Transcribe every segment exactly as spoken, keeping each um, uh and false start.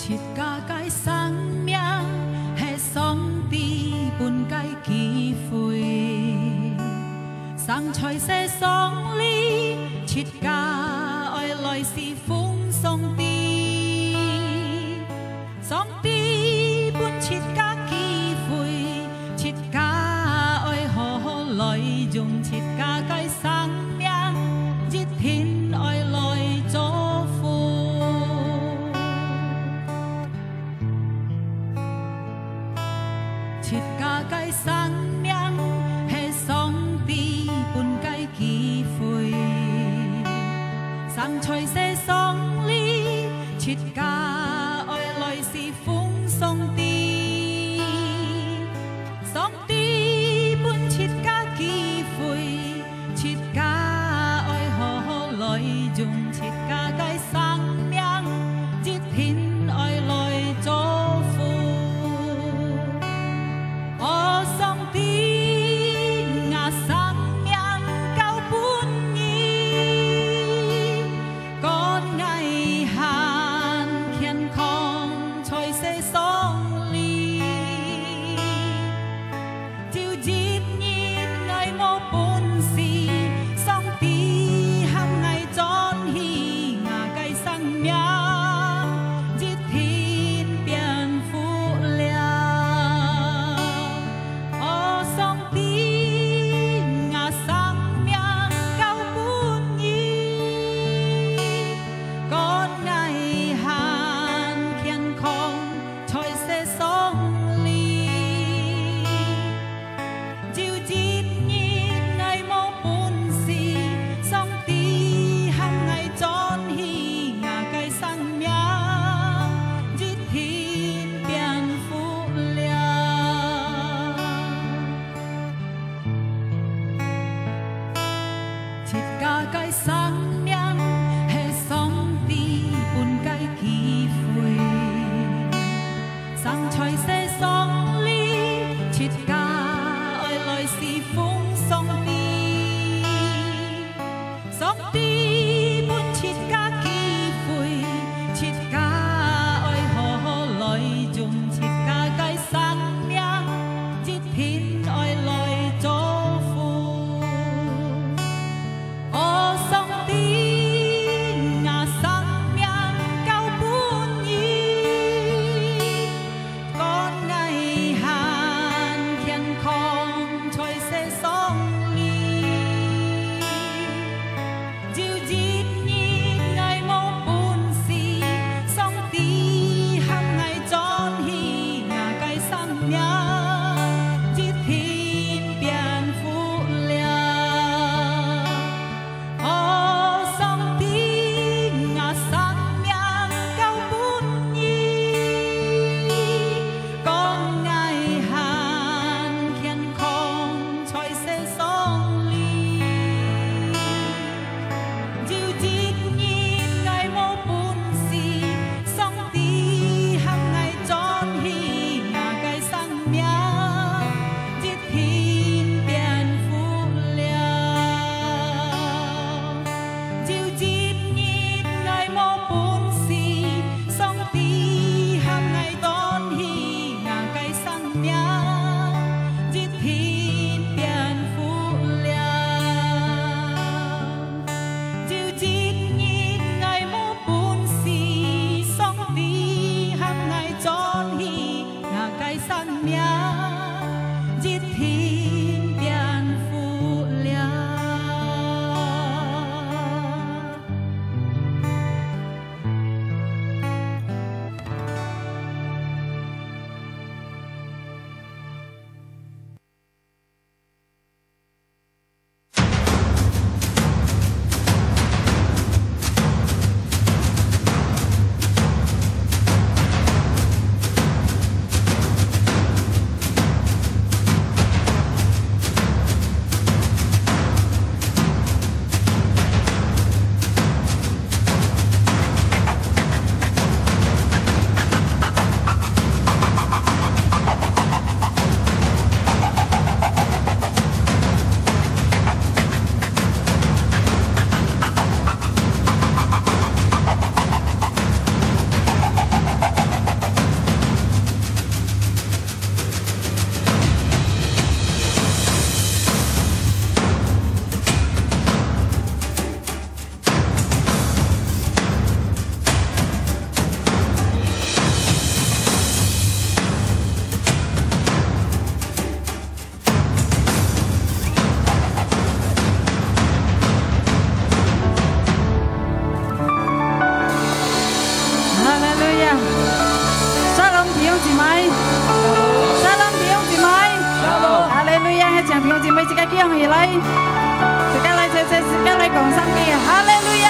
自家个生命係上帝分个機會，生在世上哩，自家愛來侍奉上帝。上帝分自家機會，自家愛好好來用自家个生命，一定愛來祝福。 自家个生命係上帝分个機會，生在世上哩，自家愛來侍奉上帝。上帝分自家機會， 自家愛好好來用自家个生命，一定愛來祝福。哦，上帝，吾生命交分你，管𠊎還健康在世上哩。 有一日𠊎無本事，上帝喊𠊎轉去，吾个生命一定變好了。哦，上帝，吾生命交分你，管𠊎還健康在世上哩。 有一日𠊎無本事，上帝喊𠊎轉去，吾个生命一定變好了。自家个生命係上帝分个機會， 生在世上哩，自家愛來侍奉上帝。上帝分自家機會，自家愛好好來用自家个生命，一定愛來祝福。 哦，上帝，吾生命交分你，管𠊎還健康在世上哩。有自家企䟘起來，自家來齊齊，自家來講三句，哈利路亞，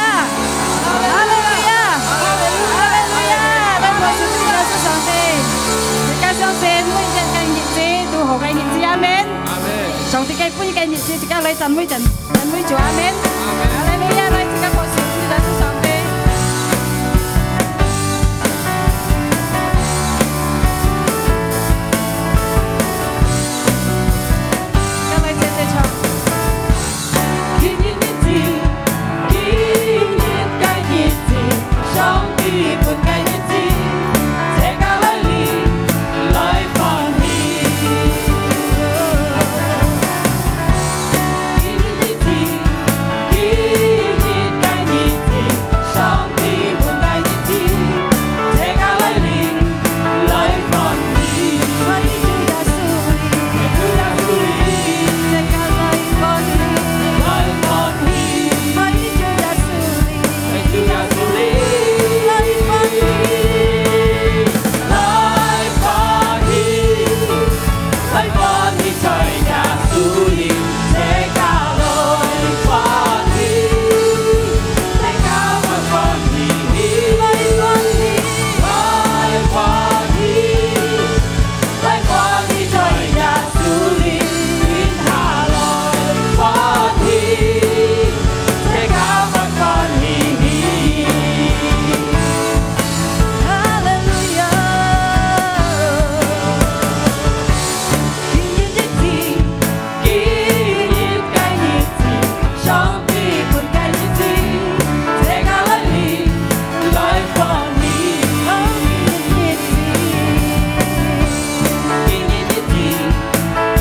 哈利路亞，哈利路亞！來，拍手分主耶穌上帝。自家相信每一个日子都好个日子，阿門。阿門。上帝个每一个日子，自家來讚美讚，讚美主，阿門。阿門。哈利路亞！來，自家拍手分主耶穌上帝。 今日日子，今日个日子，上帝分个日子，自家來臨，來歡喜。今日日子，今日个日子，上帝分个日子，自家來臨， 來歡喜，在主耶穌裡，在主耶穌裡，自家來歡喜，來歡喜，在主耶穌裡，在主耶穌裡，來歡喜，來歡喜，來歡喜，在耶穌裡，自家來歡喜，自家歡歡喜喜，來歡喜。 來歡喜，來歡喜，在耶穌裡，今下來歡喜，自家歡歡喜喜。哈利路亞！今日日子， 今日个日子，上帝分个日子，自家來臨，來歡喜。今日日子，今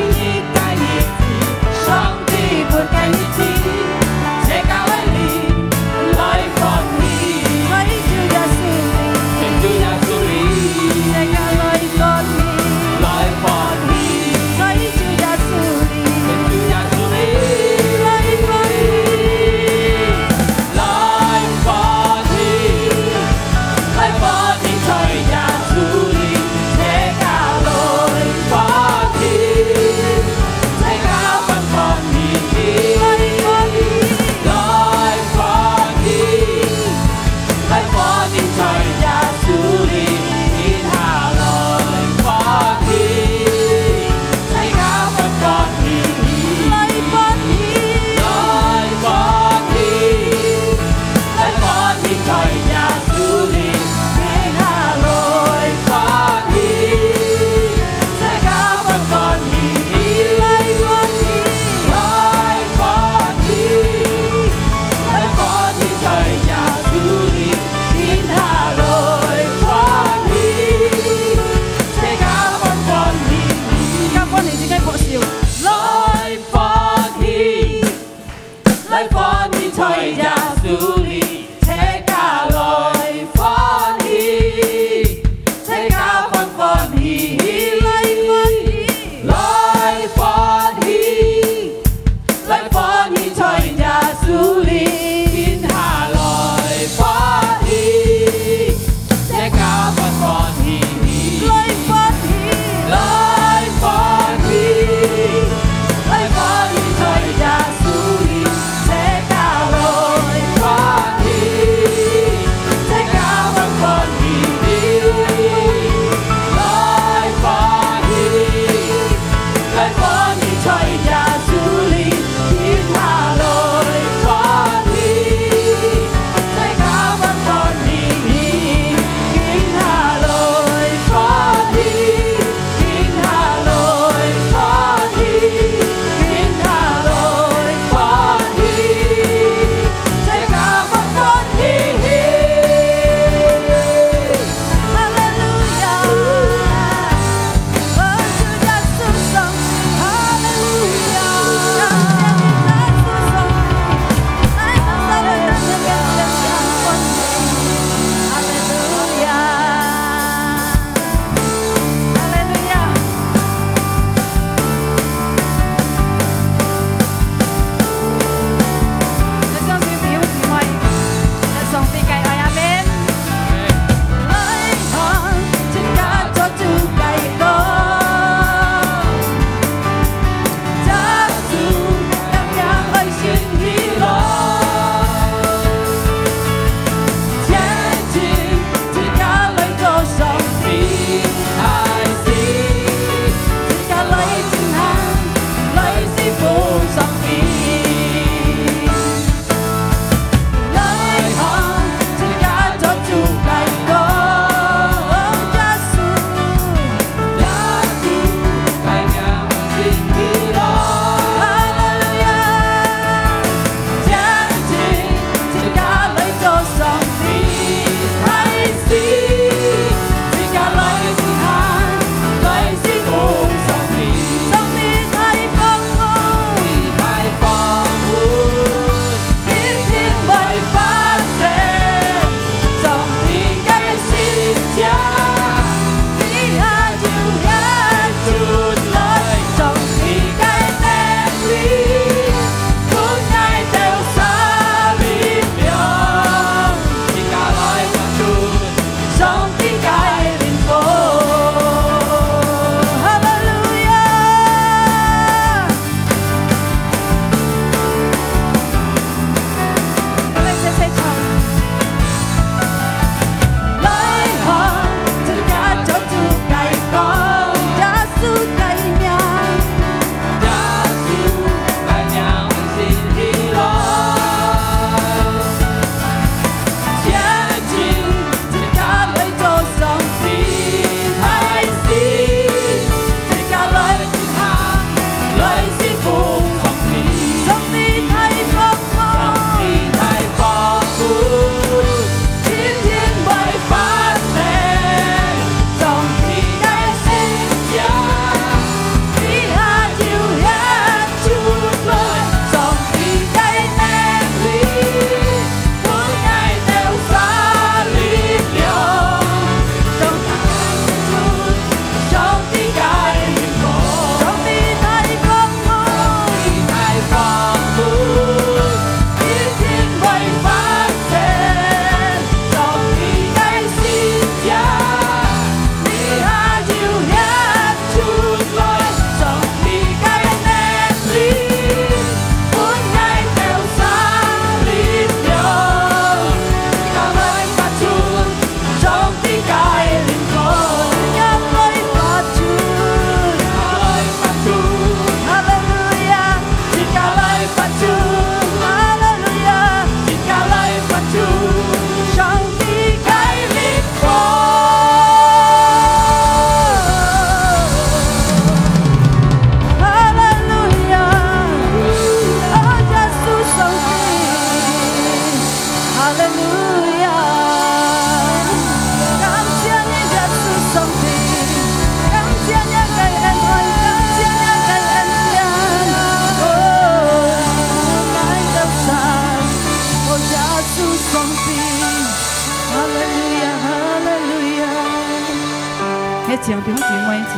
日个日子，上帝分个日子，自家來臨，來歡喜。在主耶穌裡，在主耶穌裡，自家來歡喜，來歡喜。 在主耶穌裡，在主耶穌裡，來歡喜，來歡喜，來歡喜，在耶穌裡，自家來歡喜，自家歡歡喜喜，來歡喜，來歡喜。 來歡喜，在耶穌裡，今下來歡喜，自家歡歡喜喜，來歡喜，來歡喜，來歡喜，在耶穌裡，今下來歡喜，自家歡歡喜喜，來歡喜，來歡喜。 來歡喜，在耶穌裡，今下來歡喜，自家歡歡喜喜。自家歡喜，自家拍手。來歡喜，來歡喜，在耶穌裡，自家來歡喜，自家歡歡喜喜。來歡喜，來歡喜。 來歡喜，在耶穌裡，今下來歡喜，自家歡歡喜喜。來歡喜，來歡喜，來歡喜，在耶穌裡，自家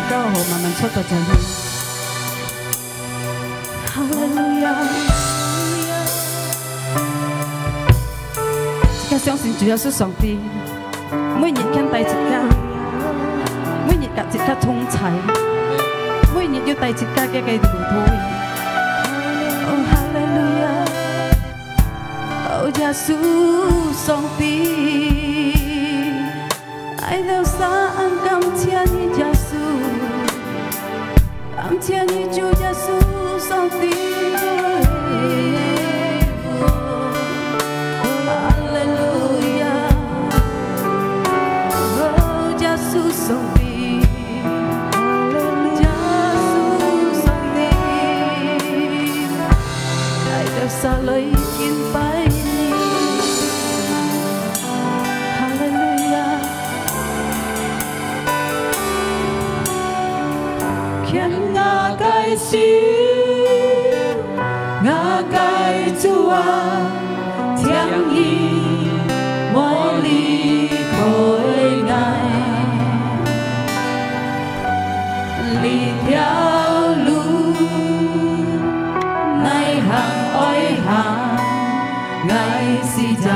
到好，慢慢坐到這位。哈利路亞！自家相信主耶穌上帝，每日牽帶自家，每日佮自家同在，每日有帶自家个个路途。哦，哈利路亞！哦，耶穌上帝。 𠊎兜儕恁感謝你，耶穌。感謝你，主耶穌上帝。哈利路亞。哦，耶穌上帝。耶穌上帝。𠊎兜儕來敬拜你。哈利路亞。 牽𠊎个手，𠊎个主啊，請你莫離開𠊎。這條路，𠊎還愛行， 𠊎需要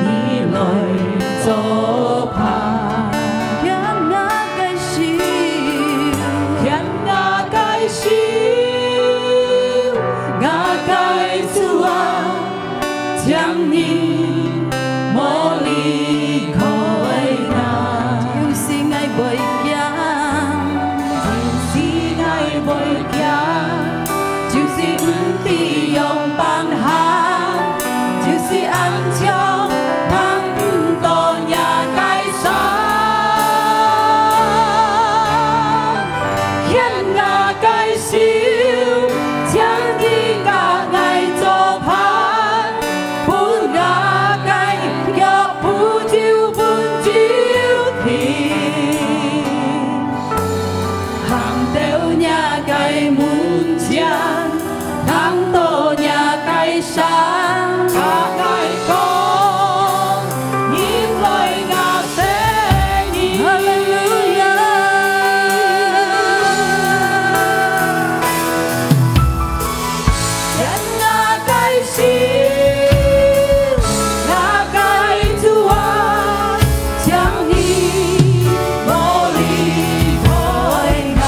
你來做伴。牽𠊎个手，牽𠊎个手，𠊎个主啊，請你莫離開𠊎。就是𠊎袂驚，就是𠊎袂驚。 就是毋知仰般行，就是安全行毋到若个山。牽𠊎个手，請你佮𠊎做伴，分𠊎个腳步就穩就定。 行到若个門前，行到若个山，佮𠊎講，你來𠊎惜你。哈利路亞！牽𠊎个手，𠊎个主啊， 請你莫離開𠊎。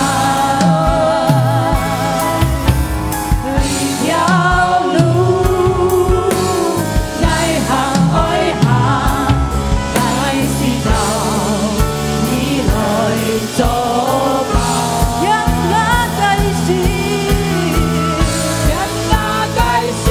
這條路，𠊎還愛行，𠊎需要你來做伴。牽𠊎个手，牽𠊎个手，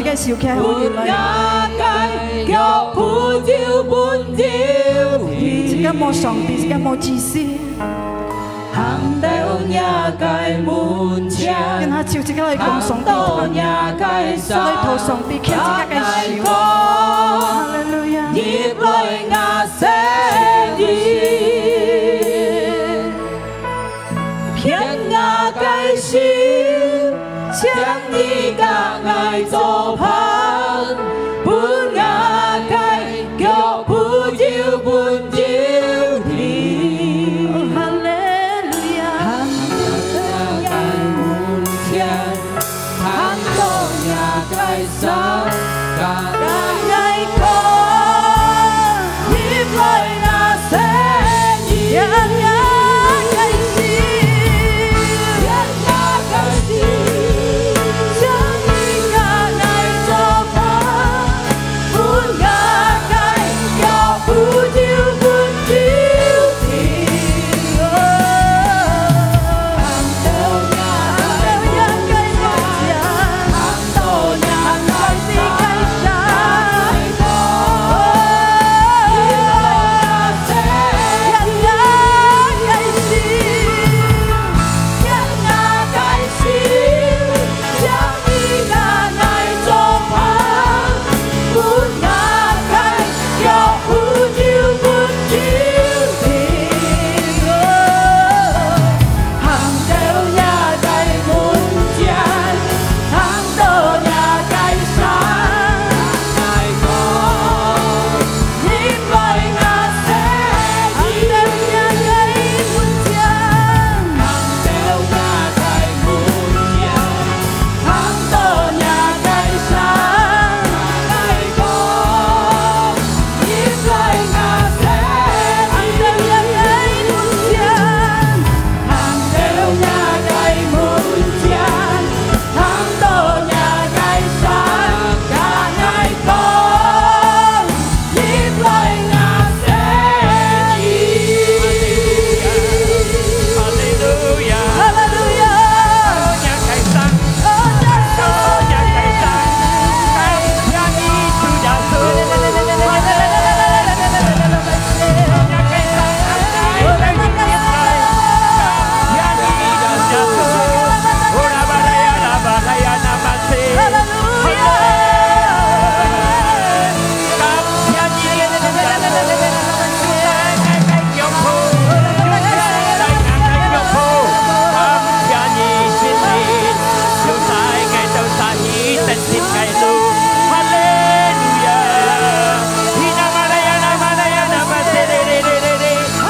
个手擎好起來。自家無上帝，自家無自信。行到若个門前，跟他就自家來講上帝，行到若个山，來討上帝牽自家个手。哈利路亞。入來若生命。 牽𠊎个手，請你佮𠊎做伴，分𠊎个腳步有穩有定。哈利路亞。行到若个門前，行到若个山， 哈利路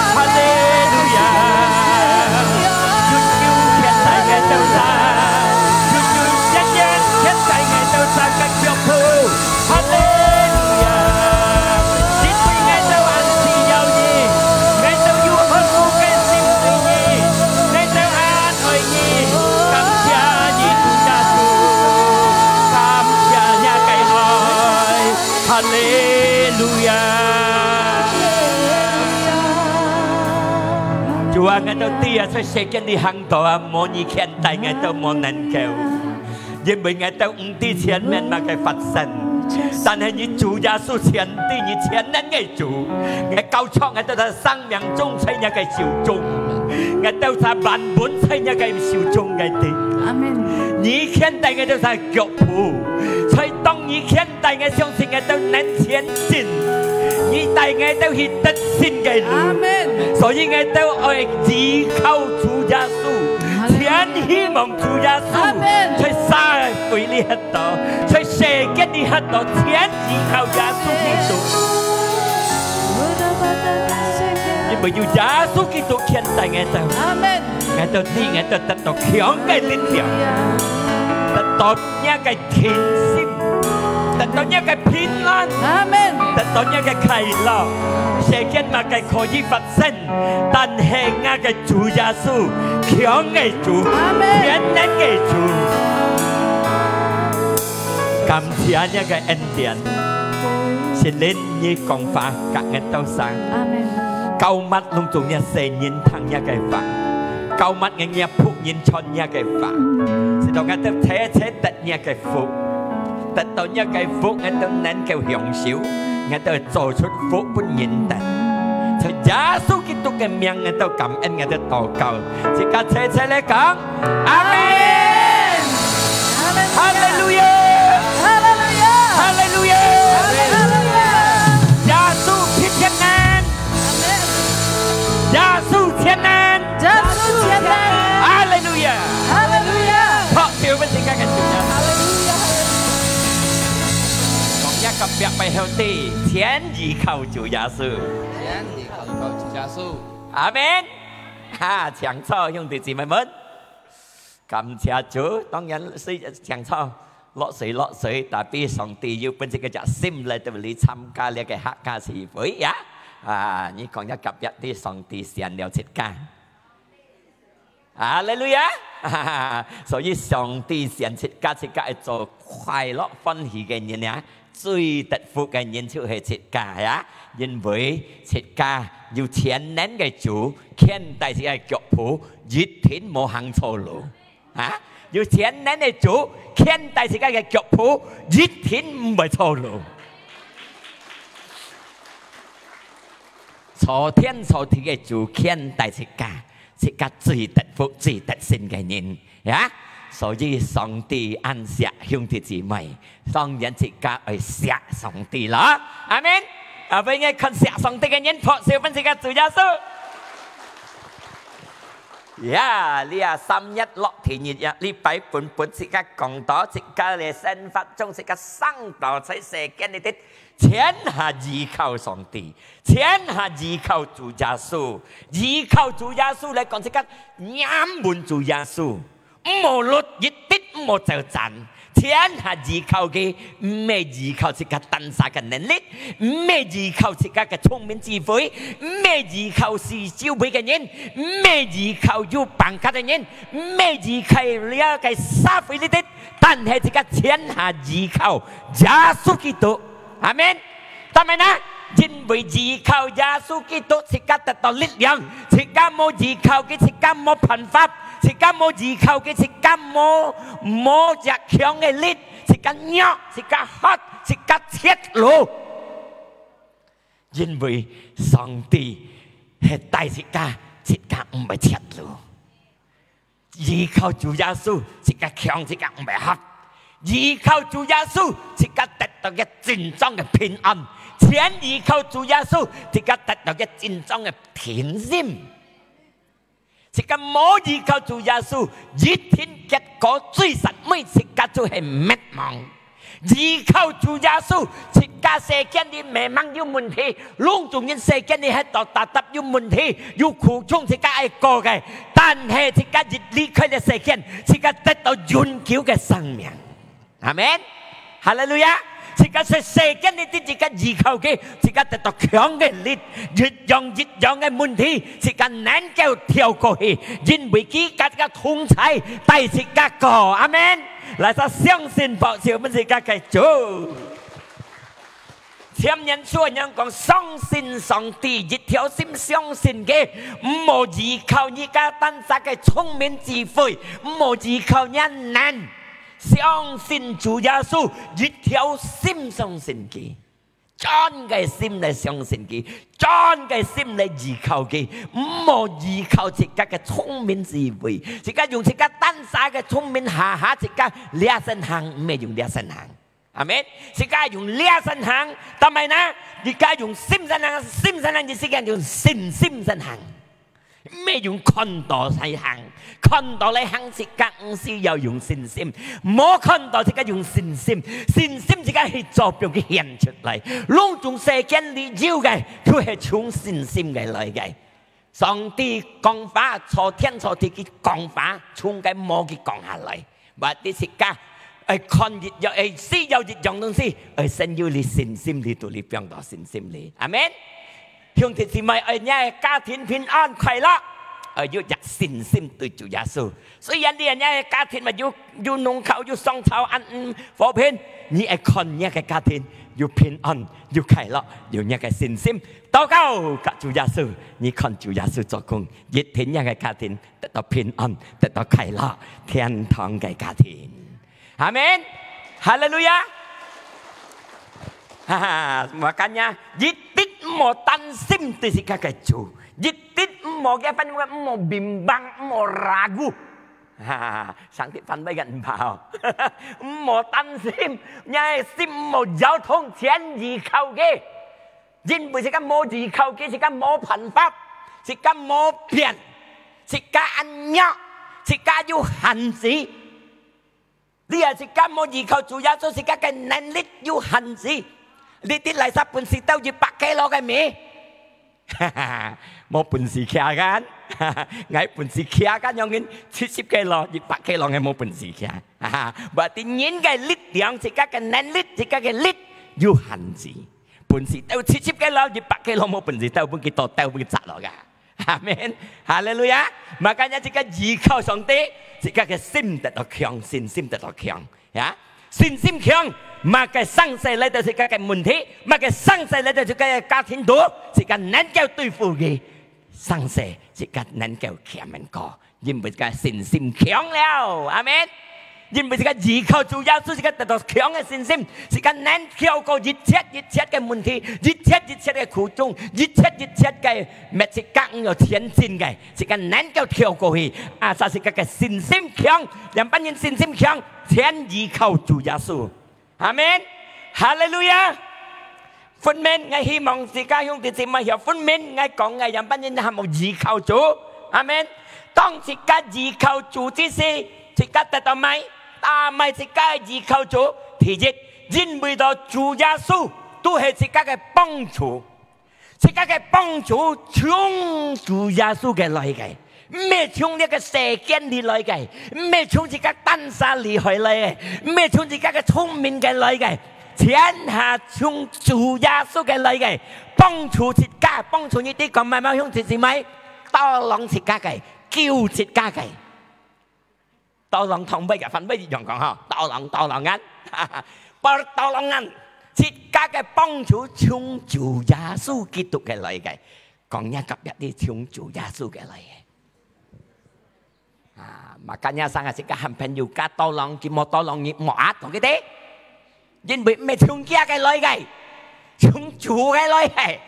亞！哈利路亞！主求牽帶𠊎兜儕，主求永遠牽帶𠊎兜儕个腳步。哈利路亞！因為𠊎兜恁需要你，𠊎兜有渴慕个心對你，𠊎兜恁愛你，感謝你，主耶穌，感謝你个愛。 哈利路亞！主啊，𠊎兜知啊，在世間裡行道啊，無你牽帶，𠊎兜無能夠。因為𠊎兜毋知前面麼个發生，但係你主耶穌全知，你全能个主，𠊎交出𠊎兜个生命中在你个手中，𠊎兜儕萬物在你个手中个地。阿門。你牽帶𠊎兜儕腳步，在當你牽 帶𠊎相信𠊎兜能前進，你帶𠊎兜去得勝个路。阿門。所以𠊎兜愛依靠主耶穌，哈利路亞。全希望主耶穌，阿門。在社會裡歇到，在世界裡歇到，全依靠耶穌基督。因為有耶穌基督牽帶𠊎兜。阿門。𠊎兜知，𠊎兜得到強个力量，得到 若个定心，得到若个平安，阿門。得到若个快樂。世間麼个可以發生，但係𠊎个主耶穌，強个主，阿門。全能个主。感謝若个恩典，聖靈你講話，佮𠊎兜儕。阿門。膏抹攏總若細人聽若个話，膏抹𠊎若僕人傳若个話，使到𠊎兜齊齊得 若个福。得到若个福，𠊎兜能夠享受，𠊎兜做出福分人等。在耶穌基督个名，𠊎兜感恩，𠊎兜禱告，自家齊齊來講，阿門。哈利路亞！哈利路亞！哈利路亞！哈利路亞！耶穌必全能！耶穌全能！耶穌全能！哈利路亞！哈利路亞！好，就分自家个主耶穌。哈利路亞！哈利路亞！講一个別个兄弟，全依靠主耶穌。全依靠主耶穌。阿門。哈，請坐，兄弟姊妹們。 感謝主，當然係請坐，落水落水，tapi上帝有分自家隻心來到這裡參加這个客家聚會呀。啊，你講一隔壁个，上帝選了自家。哈利路亞！所以上帝選自家，自家愛做快樂歡喜个人呀。 最得福个人就係自家呀，因為自家有全能个主牽帶自家个腳步，一定無行錯路。啊，有全能个主牽帶自家个腳步，一定毋會錯路。造天造地个主牽帶自家，自家最得福、最得勝个人。 呀，所以上帝恁惜兄弟姊妹，當然自家愛惜上帝啦。阿門。啊，分𠊎看惜上帝个人，拍手分自家主耶穌。呀，這啊三月落第二日，禮拜本本自家講到，自家个生活中，自家生到在世間裡底，全下依靠上帝，全下依靠主耶穌，依靠主耶穌來講，自家仰望主耶穌。 毋好落，一滴毋好走散。全下依靠个，毋係依靠自家單儕个能力，毋係依靠自家个聰明智慧，毋係依靠四周圍个人，毋係依靠有辦法个人，毋係依靠這个社會裡底，但係自家全下依靠耶穌基督。 阿門。但係呢，因為依靠耶穌基督，自家得到力量，自家無依靠佢，自家無辦法，自家無依靠佢，自家無，無隻強个力，自家弱，自家渴，自家絕路。因為上帝係帶自家，自家毋會絕路。 依靠主耶穌，自家強，自家毋會渴。依靠主耶穌，自家得到个真正个平安。全依靠主耶穌，自家得到个真正个平靜。自家無依靠主耶穌，一定結果最煞尾，自家就係滅亡。 依靠主耶穌，自家世間裡迷茫有問題，攏總人世間裡係到達達有問題，有苦衷自家愛過个，但係自家一離開這世間，自家得到永久个生命。阿門。哈利路亞！自家在世間裡底自家依靠佢，自家得到強个力，一樣一樣个問題，自家能夠跳過去，因為佢佮自家同在，帶自家過。阿門。 來，相信保守𠊎兜自家个主。箴言書恁樣講，相信上帝，一條心相信佢，毋好依靠自家單儕个聰明智慧，毋好依靠人能，相信主耶穌，一條心相信佢。 專个心來相信佢，專个心來依靠佢，毋好依靠自家个聰明智慧。自家用自家單儕个聰明下下，自家這身行，毋係用這身行。阿門。自家用這身行，但係呢，自家用心身行，心身行，意思講用信心身行。 毋係用看到來行，看到來行自家毋需要用信心，無看到自家用信心，信心自家去做，放佢顯出來。攏總世間裡有个，就係從信心个來个。上帝講話，造天造地佢講話，從該無佢講下來。 Berarti自家愛看一樣，愛需要一樣東西，愛先有你信心，你肚裡放到信心裡。阿門。兄弟姊妹，愛若个家庭平安快樂，愛有一信心對主耶穌。雖然你若个家庭嘛有，有弄巧，有相吵，恁毋和平，你愛看若个家庭有平安，有快樂，有若个信心。禱告，佮主耶穌，你看主耶穌做工，一定若个家庭 得到平安，得到快樂，天堂个家庭。阿門。哈利路亞。哈哈，makanya一滴毋好擔心對自家个主，一滴毋好个，反正毋好bimbang，毋好ragu。哈哈，上帝翻譯个毋好，毋好擔心，你个心毋好搖動，全依靠佢。因為自家無依靠佢，自家無辦法，自家無變，自家恁弱，自家有限制。 你啊，自家無依靠主耶穌，自家个能力有限制。你知哪儕本事到一百kilo个無？無本事擎kan？𠊎本事擎kan，樣人七十kilo、一百kilo个無本事擎。Berarti人个力量，自家个能力，自家个力有限制。本事到七十kilo、一百kilo，無本事到分佢倒掉，分佢砸落个。 阿門。哈利路亞。Makanya自家依靠上帝，自家个心得到強，信心得到強。Ya，信心強，麼个生事來到自家个問題，麼个生事來到自家个家庭肚，自家能夠對付佢。生事，自家能夠徛穩過，因為自家信心強了。阿門。 因為自家依靠主耶穌，自家得到強个信心，自家能跳過一切一切个問題，一切一切个苦衷，一切一切个物質甲毋有前進个，自家能夠跳過去。Asal自家个信心強，兩班人信心強，全依靠主耶穌。阿門。哈利路亞。 分明，𠊎希望自家兄弟姊妹曉分明，𠊎講个樣般人還無依靠主。阿門。當自家依靠主之時，自家得到麼个？打麼个自家依靠主？第一，因為到主耶穌都係自家个幫助，自家个幫助從主耶穌个來个。 毋係從這个世間裡來个，毋係從自家單儕厲害來个，毋係從自家个聰明个來个，全下從主耶穌个來个，幫助自家，幫助你兜講麼个兄弟姊妹，tolong自家个，救自家个。Tolong同尾个，翻尾一樣講吼，tolong，tolongan，pertolongan，自家个幫助從主耶穌基督个來个，講若隔壁个從主耶穌个來个。 啊，makanya生啊，自家喊朋友家tolong，佢無tolong你莫壓同佢兜，因為毋係從佢个來个，從主个來个。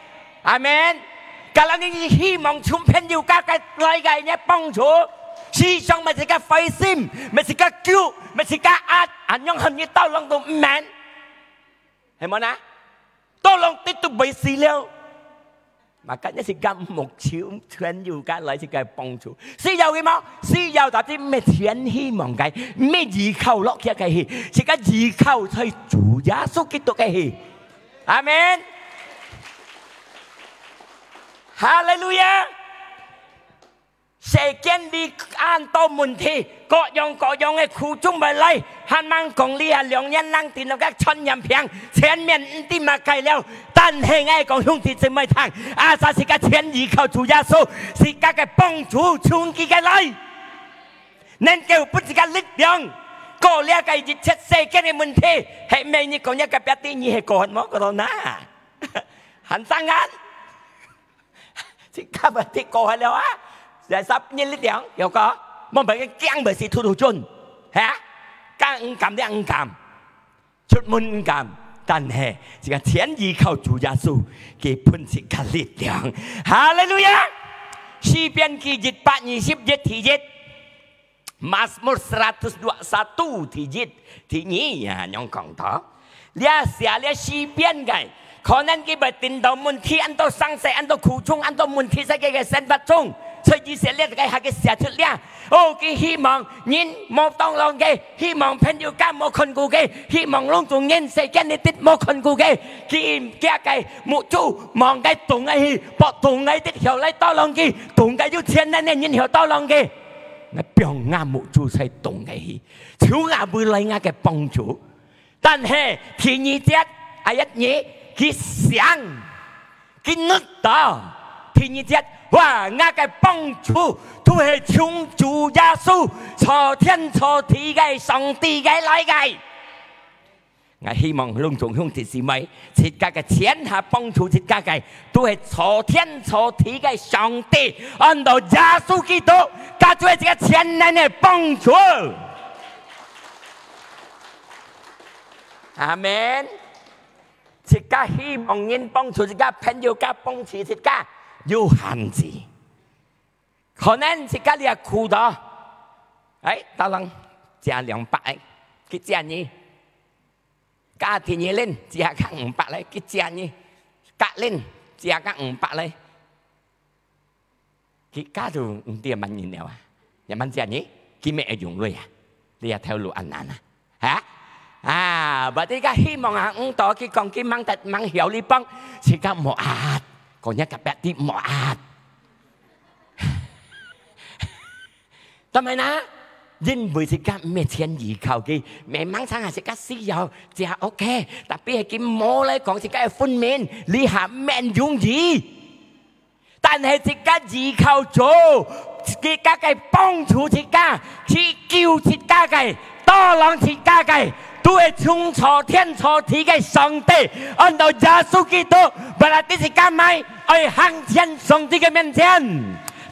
阿門。Kalau你希望從朋友家个來个，你幫助，時常乜自家灰心，乜自家噭，乜自家壓，恁樣喊你tolong都毋免，係無呢？Tolong得都會死了。 Makanya自家目睭全有个來自家幫助。需要个無？需要，tapi毋係全希望个，毋係依靠落去个去，自家依靠在主耶穌基督个去。阿門。哈利路亞。 世間裡恁多問題，各樣各樣个苦衷會來，還吂講這下兩年零點六个傳染病，前面毋知麼个了。但係𠊎講兄弟姊妹聽，asal自家全依靠主耶穌，自家个幫助從佢个來，能夠分自家力量，過這个一切世間个問題。係毋係你講這个別个，你係過無？過到哪？還生還？ 自家問題過忒了啊！Asal你力量，有个，莫分佢驚，毋係突突轉，哈？敢毋敢，你毋敢，出門毋敢，但係自家全依靠主耶穌，佢分自家力量。哈利路亞！詩篇記一百二十一第一。 Mazmur seratus dua satu第一，第二啊，恁樣講到。這寫這詩篇个，可能佢會聽到問題，恁多生事，恁多苦衷，恁多問題在佢个生活中，所以寫這个，佢寫出這。哦，佢希望人無tolong佢，希望朋友家無看顧佢，希望攏總人世間裡底無看顧佢，佢，佢个目珠望个東个去，博東个的曉來tolong佢，東个有錢人个人曉tolong佢。 𠊎放吾目珠在東个去，從哪位來吾个幫助？但係第二節，ayat二，佢想，佢諗到，第二節，哇，吾个幫助都係從主耶穌造天造地个上帝个來个。 𠊎希望攏總兄弟姊妹，自家个全下幫助自家个，都係造天造地个上帝，安到耶穌基督，佢就係自家全能个幫助。阿門。自家希望人幫助自家，朋友家幫助自家，有限制。可能自家這苦到，哎，tolong借兩百个，佢借你；加第二輪，借加五百个，佢借你；加輪，借加五百个。 佢家都毋知麼人了啊，也蠻正呢，佢乜愛用鐳啊，你也頭路恁難啊，哈？啊，berarti佢希望啊，毋到佢講佢吂得吂曉你幫，自家無壓，講若隔壁知無壓。當然啦，因為自家毋係全依靠佢，memang常下自家需要，自家OK，tapi係佢無來講自家个分明，你還蠻容易。 但係自家依靠主，自家个幫助自家，去救自家个，tolong自家个，都係從造天造地个上帝，安到耶穌基督，berarti自家乜愛行前上帝个面前，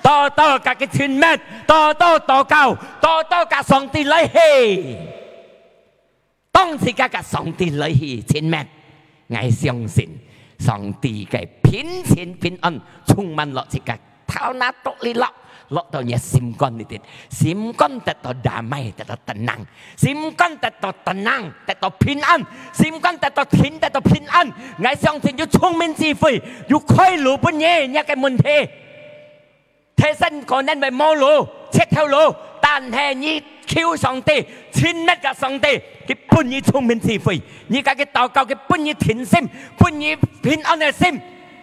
多多甲佢親密，多多禱告，多多甲上帝來去。 當自家甲上帝來去親密，𠊎相信上帝个平靜平安充滿落自家頭那肚裡落，落到若心肝裡底，心肝得到damai，得到tenang，心肝得到tenang，得到平安，心肝得到定，得到平安。𠊎相信有聰明智慧，有開路分你，若个問題。 Theresan可能會無路，絕頭路，但係你求上帝，親密甲上帝，佢分你聰明智慧，你甲佢禱告，佢分你定心，分你平安个心，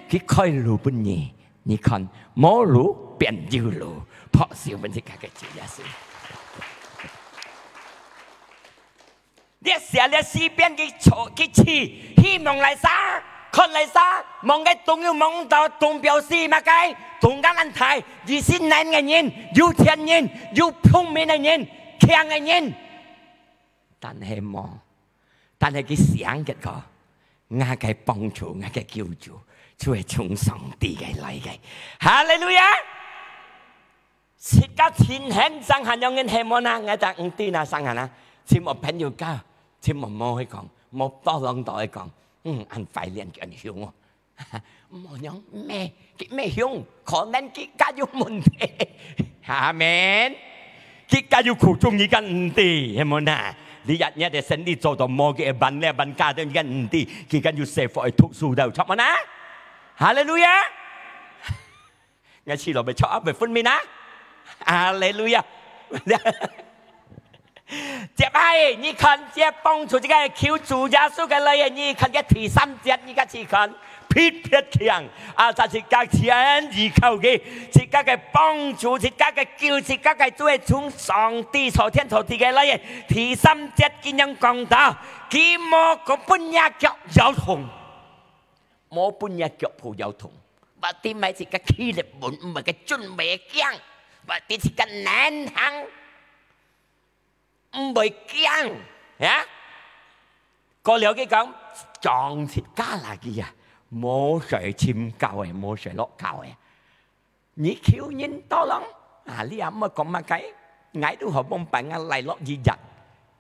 佢開路分你。你看，無路變有路，拍手分自家个主耶穌。 這寫這詩篇佢坐，佢試，希望來啥？看來啥？望个洞又望毋到，洞表示麼个？洞恁大，意思能个人，有錢人，有聰明个人，強个人。但係無，但係佢想結果，𠊎个幫助，𠊎个救主，就係從上帝个來个。哈利路亞！ 自家盡現生還有人係無哪？𠊎就毋知哪生啊哪，尋無朋友交，尋無無去講，無多人多去講，嗯，恁懷念佢恁凶哦。無樣咩，佢咩凶，可能佢家有問題。阿門。佢家有苦衷，你敢毋知，係無哪？你一日个生理做到無佢个辦咧辦家，你敢毋知？佢家有社會讀書到，著無哪？哈利路亞！ 𠊎試落去著啊，會分明啊！哈利路亞！接下，你看這幫助這个求主耶穌个來，你看這第三節，你家試看，別別強啊！在自家全依靠佢，自家个幫助，自家个救，自家个主係從上帝造天造地个來。第三節佢樣講到，佢無講分若腳搖動。 無分若腳步搖動，berarti毋係自家企立穩，毋係个顫，毋係个驚，berarti自家能行，毋會驚，呀？過了佢講，將自家啦佢啊，無水深溝个，無水落溝个。 你求人tolong，啊，你也毋好講麼个，𠊎都好望擺𠊎來落一日，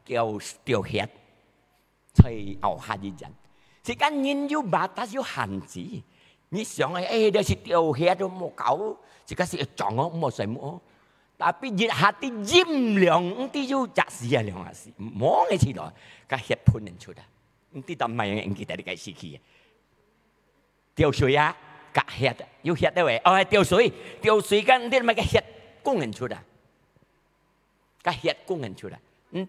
掉，掉血，在後下一日。自家人有batas有限制，你想誒，誒，這係掉血都無夠，自家係撞哦，毋好睡目哦。Tapi一下子陰涼，毋知有隻時啊，兩下時，無个時來，該血噴人出啊，毋知道麼个人記得你該時期啊。 掉水啊，甲血啊，有血个喂，哦，掉水，掉水个，你毋知个血供人出啊，甲血供人出啊，嗯，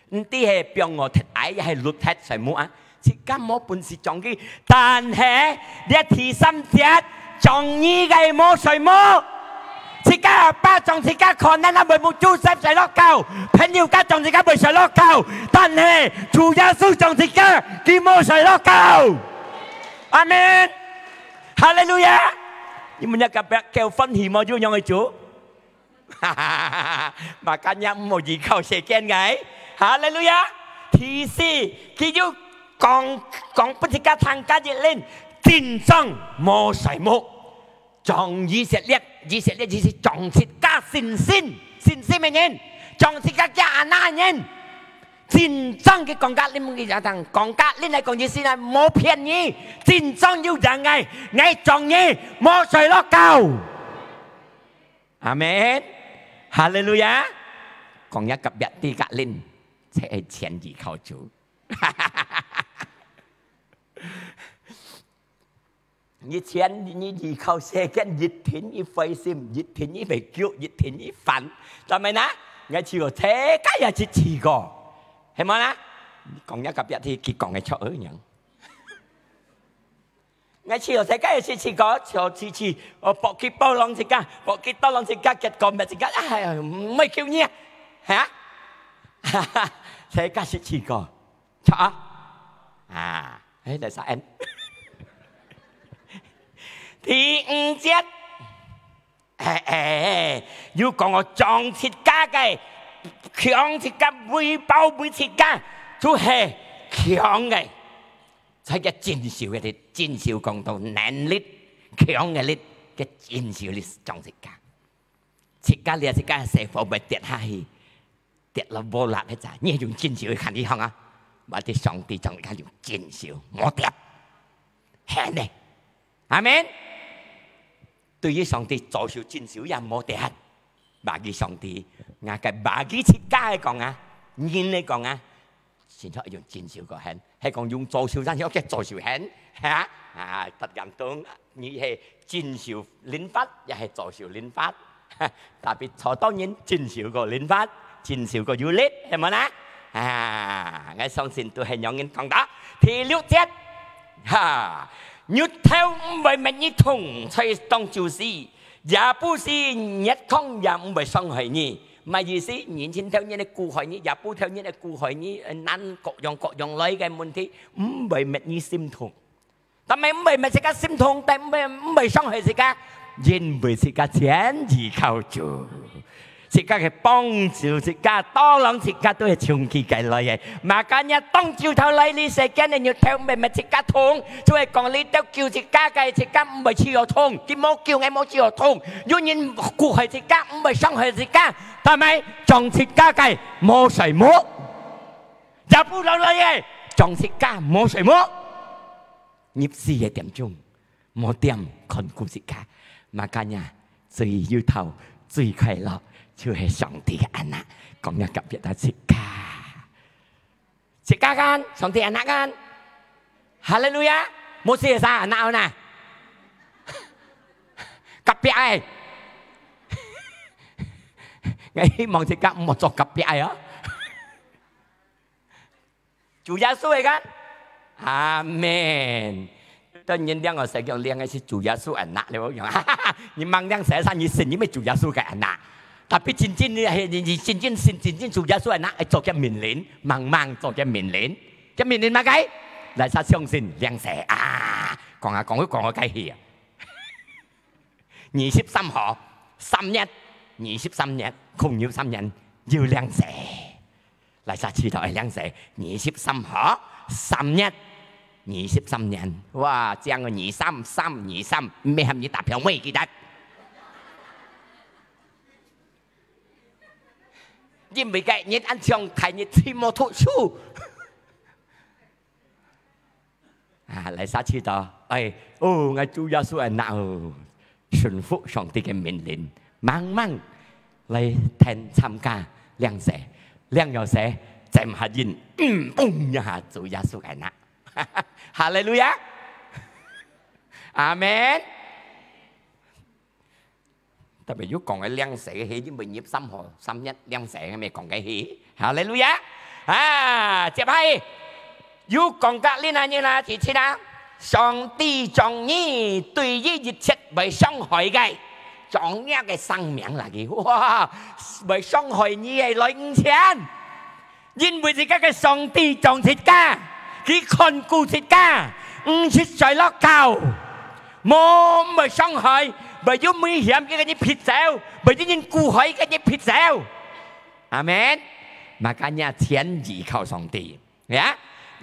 毋知係放我忒矮，也係熝忒睡目啊，自家無本事將佢，但係這第三節，將你个無睡目。 自家阿爸將自家可能啊會目珠睡睡落覺，朋友家將自家會睡落覺，但係主耶穌將自家，佢無睡落覺。阿門。哈利路亞！你問若隔壁，叫歡喜無？有樣个主？Makanya毋好依靠世間个。哈利路亞！第四，佢有講，講分自家聽个一輪，緊張無睡目。 將以色列，以色列意思將自家信心，信心个人，將自家个anak个人，真正个講格林个人，講格林來講意思呢，無騙你，真正有人愛，愛撞你，無睡落覺。阿門。哈利路亞。講一隔壁知格林，這係全依靠主。 以前你依靠世間，一定你灰心，一定你會急，一定你煩。但係呢，𠊎試過自家也試試過，係無呢？講一隔壁知，佢講个著樣。𠊎試過自家也試試過，就試試，哦，搏佢tolong自家，搏佢tolong自家，結果乜自家，哎呀，毋會救你啊，哈？自家試試過。 著啊。啊，哎，第三。第五節，哎，哎，又講哦，撞自家个，強自家，威包圍自家，就係強个。在个真受个力，真受講到能力，強个力，个真受力撞自家。自家這自家細火會跌下去， 跌落無力个咋，你用真受去看你看啊，或者上帝將你用真受，無跌，現呢。阿門。對於上帝遭受真受也無跌，bagi上帝，𠊎个bagi自家个講啊，人个講啊， 神學用真受个現，係講用遭受，然後个遭受現，哈？啊，tergantung，你係真受領法，也係遭受領法。Tapi做到人真受个領法，真受个有力，係無啦？啊，𠊎相信都係恁樣講到。第六節，哈，日頭毋會搣你痛，在當晝時， 也不是熱炕也毋會傷害你。麼意思？日頭頭日个苦害你，夜晡頭日个苦害你，呃，難各樣各樣來个問題，毋會搣你心痛。但係毋會搣自家心痛，但毋會，毋會傷害自家，因為自家全依靠主。 自家个幫助，自家tolong，自家都係從佢个來个。Makanya當晝頭來，這世間个日頭毋會搣自家痛，就係講這兜救自家个，自家毋會試著痛，佢無救𠊎無試著痛。有人苦害自家，毋會傷害自家，但係撞自家个無睡目。夜晡頭來个，撞自家無睡目。 入睡个點鐘，無點看顧自家。Makanya，最有頭、最快樂，就係上帝个anak。講一隔壁知自家。自家kan，上帝anak kan。哈利路亞！無事个anak哦呐。隔壁个。𠊎希望自家毋好做隔壁个哦。 主耶穌个kan？阿門。當然，兩個世界兩個係主耶穌anak了，你吂兩世生，你信你乜主耶穌个anak。Tapi真正你係，你，你真正信，真正主耶穌anak，愛做佢命令，吂吂做佢命令。佢命令麼个？哪儕相信兩世啊？講啊講，講到該去啊。 二十三號，三月，二十三月，空有三月，有兩世。哪儕知道係兩世，二十三號，三月，二十三年。哇，正个二三，三二三，毋係喊你打票尾，記得。因為該日恁像大日期無讀書。 啊，哪儕知道，哎，哦，𠊎主耶穌个anak哦，順服上帝个命令，吂吂來聽參加領洗，領了洗，浸下印，嗯，嘣一下，主耶穌个anak。哈利路亞！阿門。 特別有講个領洗个，係因為二十三號、三月領洗个，乜講个係。哈利路亞！啊，接下去，有講个恁樣啦，第七啊，上帝將你對於一切會傷害个，將你个生命來个，哇，會傷害你个來毋全。 因為自家个上帝掌自家，佢看顧自家，毋識睡落覺，無，毋會傷害，會有危險，佢个人撇走，會有人苦害，佢个人撇走。阿門。Makanya全依靠上帝。Ya，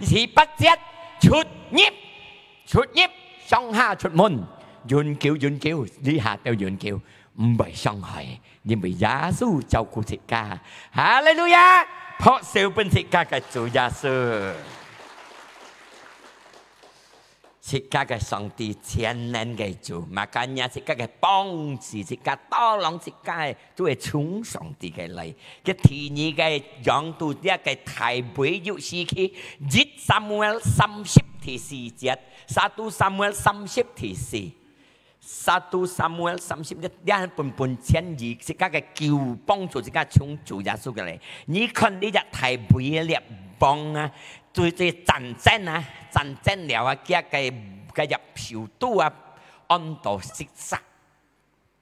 第八節，出入，出入，上下出門，永久，永久，這下都永久。毋會傷害，因為耶穌照顧自家。哈利路亞！拍手分自家个主耶穌。自家个上帝全能个主，makanya自家个幫助，自家tolong自家个，都係從上帝个來。个第二个樣，都這个大衛有時期，一撒母耳三十第四節，satu Samuel三十第四。 satu Samuel三十一，這本本千二，自家个救幫助自家從主耶穌个來。你看你隻大衛个列邦啊，對對戰爭啊，戰爭了啊，佢个个入首都啊，安到Siklag。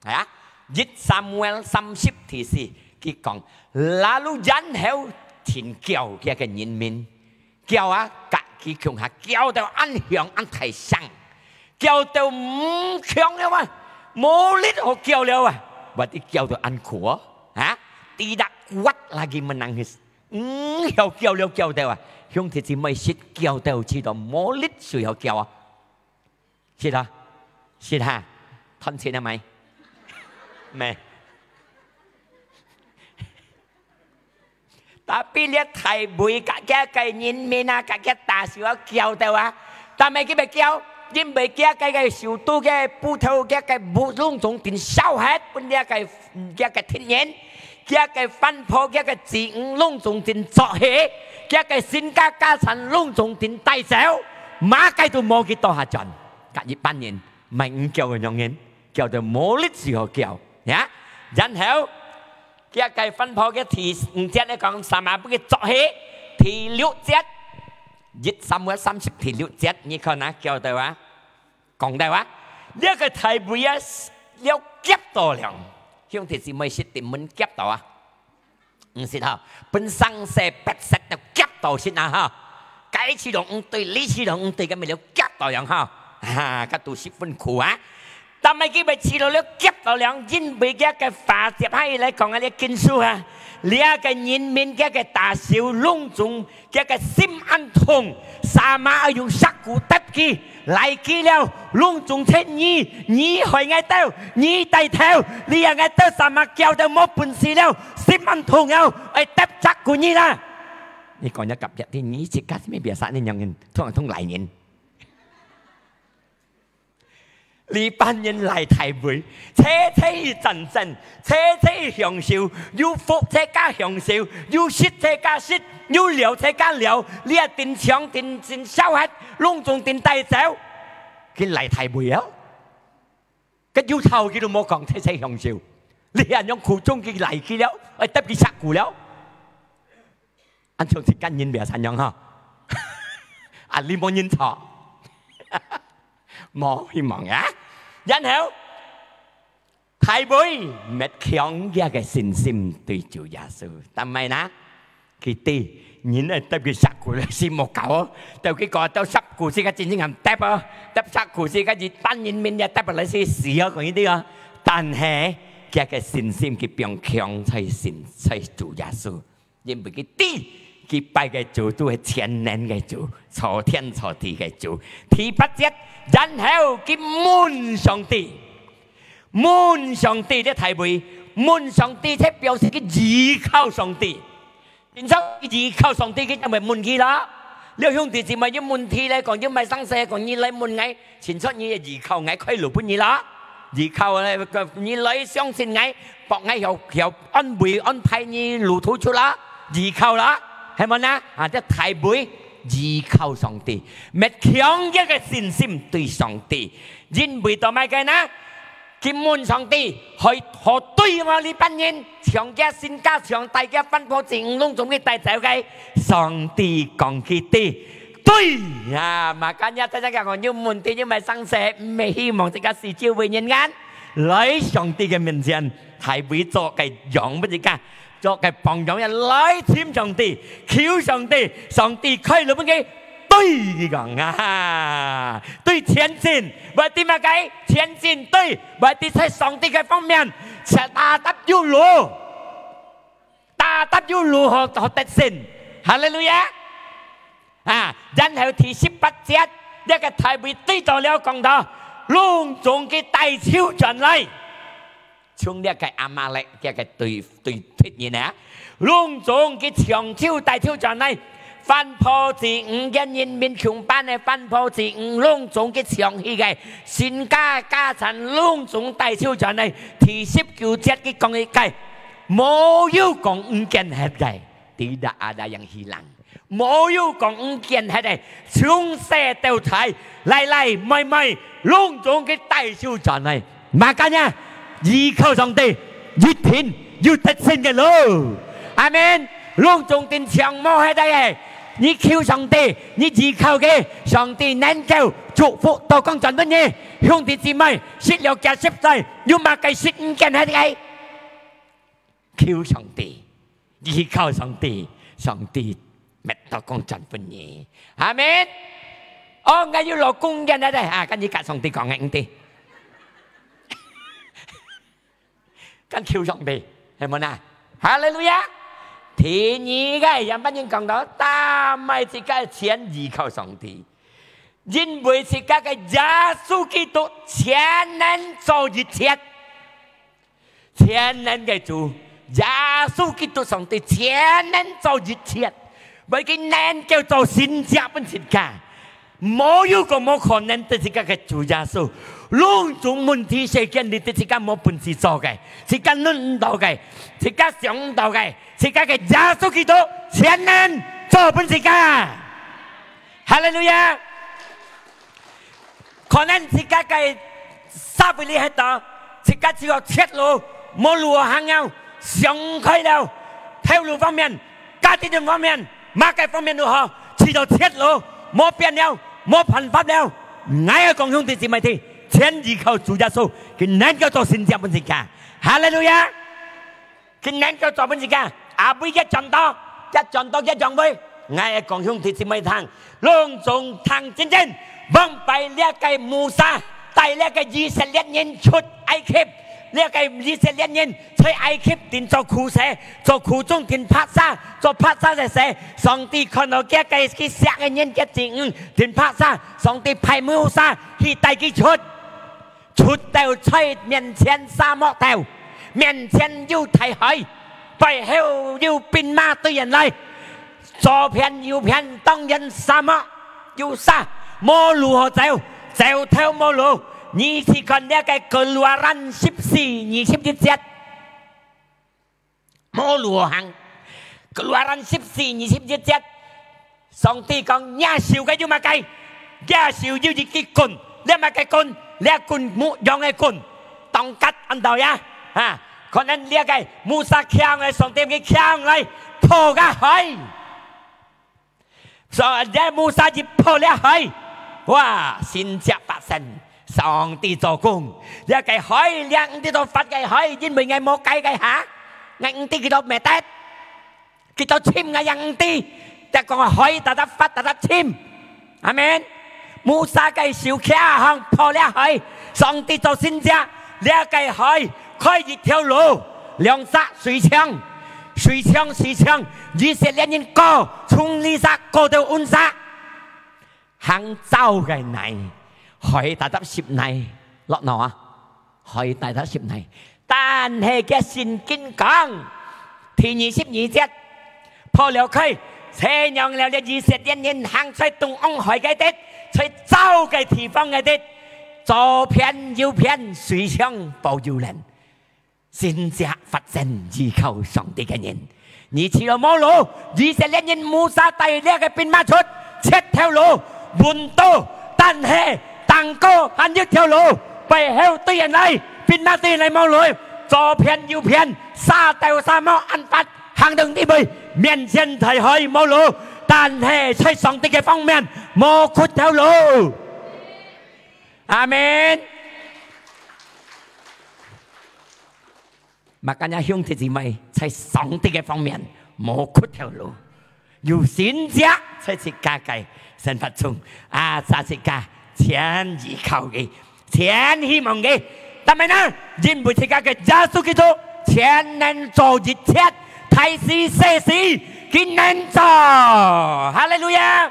啊，一撒母耳三十第四，佢講，lalu然後天叫佢个人民， 叫啊，甲佢共下叫到恁響恁大聲，叫到毋強了啊，無力好叫了啊，或者叫到恁苦哦，啊，tidak kuat lagi menangis，毋曉叫了叫到啊，兄弟姊妹，識叫到知道無力水好叫啊。 識啦，識哈，斷氣了沒？沒。Tapi這大衛甲佢个人民啊，甲佢打手啊，叫到啊，但係佢毋叫，因為佢个个首都个布頭，佢个布攏總定燒忒，分這个佢个敵人。 佢个番婆，佢个子女攏總定捉去，佢个身家家產攏總定帶走，麼个都無佢倒下轉。甲一般人，毋係毋叫个樣人，叫到無力時候叫，呀。然後，佢个番婆个第五節來講，sama分佢捉去，第六節，一撒母耳三十第六節，你看啊，叫到啊， 講到啊，這个大衛啊，了夾到了。兄弟姊妹，識定門夾到啊？毋識吼，分生事逼塞都夾到先啊吼。該去攏毋對，你去攏毋對，咁樣了夾到了吼。哈，該都十分苦啊。但係佢毋係去到了夾到了，因為佢个話接下來講啊，這經書啊，這个人民佢个打手攏總 佢个心恁痛，sama愛用石牯搭佢，來佢了，攏總係你，你害𠊎兜，你帶頭，你讓𠊎兜sama叫到無本事了，心恁痛了，愛搭石牯你啦。你講了隔壁，你自家咩biasa恁樣人，痛痛來人。 這班人來大衛，齊齊去戰爭，齊齊去享受，有福齊家享受，有食齊家食，有尞齊家尞，這定搶定定燒忒，攏總定帶走。佢來大衛啊，佢有頭佢都無講，齊齊享受。你恁樣苦衷佢來佢了，愛搭佢石牯了。 恁樣自家人biasa恁樣吼。啊，你無認錯，無希望啊。然後，大衛搣強佢个信心對主耶穌，但係呢，佢知人愛搭佢石牯來死無夠哦，搭佢講到石牯自家真正喊搭哦，搭石牯自家一般人民也搭落來死死哦，講佢知哦。但係佢个信心佢放強在信在主耶穌。 因為佢知，佢拜个主都係全能个主，造天造地个主。第八節，然後佢問上帝，問上帝，這大衛問上帝，這表示佢依靠上帝。因此，依靠上帝，佢正會問佢啦。了兄弟姊妹，有問題來講，有麼生事講，你來問𠊎， 清楚你依靠𠊎開路分你啦，依靠咧，你來相信𠊎，幫𠊎曉曉安慰安排你路途出啦，依靠啦，係無呢？啊，這大衛依靠上帝，搣強佢个信心對上帝，因為到麼个呢？佢問上帝，可可對嗎？這班人搶佢身家，搶帶佢番婆子女攏總去帶走个。上帝講佢對， 對啊，makanya大家講，有問題，有麼生事，毋係希望自家四周圍人間，來上帝个面前，大衛做个樣分自家，做个榜樣，來尋上帝，求上帝，上帝開路分佢。對，佢講啊，對前進，berarti麼个？前進，對，berarti在上帝个方面，tetap有路。 tetap有路好好得勝。哈利路亞！啊，然後第十八節，這个大衛對到了講道，攏總佢帶手轉來。像這个亞瑪力，這个對，對敵人啊，攏總佢搶救帶走轉來，番婆子女个人民共班个番婆子女攏總佢搶去个，身家家產攏總帶走轉來。第十九節佢講一个，無有講毋見忒个。 Tidak ada yang hilang。無有講毋見忒个，從細到大，倈倈妹妹，攏總佢帶走轉來。Makanya，依靠上帝，一定有得勝个路。阿門。攏總定搶無忒个，你求上帝，你依靠佢，上帝能夠祝福到講轉分你。兄弟姊妹，食了幾十歲，有麼个食毋見忒个？ 求上帝，依靠上帝，上帝乜到講轉分你。阿門。哦，𠊎有老公人了，啊，跟你甲上帝講个，毋對。跟求上帝，係無呢？哈利路亞！第二个，樣般人講到，打敗自家全依靠上帝，因為自家个耶穌基督全能做一切。 全能个主，耶穌基督上帝全能做一切，為佢能夠做神蹟分自家。無有个無可能對自家个主耶穌，攏總問題世間裡對自家無本事做个，自家輪毋到个，自家想毋到个，自家个耶穌基督全能做分自家。哈利路亞！ 可能自家个社會裡歇到，自家只有絕路，無路好行了，想毋開了，頭路方面、家庭方面、麼个方面都好，只有絕路，無變了，無辦法了。𠊎愛講兄弟姊妹聽，全依靠主耶穌，佢能夠做神蹟分自家。哈利路亞！ 佢能夠做分自家，阿尾一轉到，一轉到一樣位。𠊎愛講兄弟姊妹聽，攏總聽真真，往擺這个摩西帶這个以色列人出埃及，這个以色列人在埃及定做苦事，做苦工定白沙，做白沙个事，上帝看到這个佢惜个人个子女定白沙，上帝派摩西去帶佢出。 出到在面前沙漠頭，面前有大海，背後有兵馬追人來，左片右片當然沙漠有沙，無路好走，走投無路。你去看這个Keluaran十四二十一節。 無路好行。Keluaran十四二十一節，上帝講：「若手个有麼个？」若手有一支棍，這麼个棍？這棍牧羊个棍，tongkat恁到呀？啊，可能這个摩西擎个，上帝佢擎來，破个海。 所以這摩西一破這海，哇，神蹟發生，上帝做工。這个海，這毋知道發个海，因為𠊎無解个哈，𠊎毋知佢到咩得，佢到深𠊎也毋知。但講海，大大發，大大深。阿門。摩西个手擎項破這海，上帝做神蹟，這个海開一條路，兩儕水牆。 水牆，水牆，以色列人過，從這儕過到恁儕。行走个泥，海大大濕泥，落喏啊，海大大濕泥。但係个聖經講，第二十二節，破了開，這樣了，這以色列人行在中央海个地，在走个地方个地，左片右片水牆保佑人。 神蹟發生，依靠上帝个人。你去到無路，以色列人摩西帶這个兵馬出，絕頭路，問到，但係，當過還有條路，背後追人來，兵馬追人來無路，左片右片，沙到沙漠恁闊，行到這位，面前大海無路，但係在上帝个方面，無缺頭路。阿門。 Makanya兄弟姊妹，在上帝个方面，無缺頭路，有神蹟在自家个生活中，啊，在自家全依靠佢，全希望佢。但係呢，因為自家个耶穌基督全能做一切，大事細事，佢能做。哈利路亞！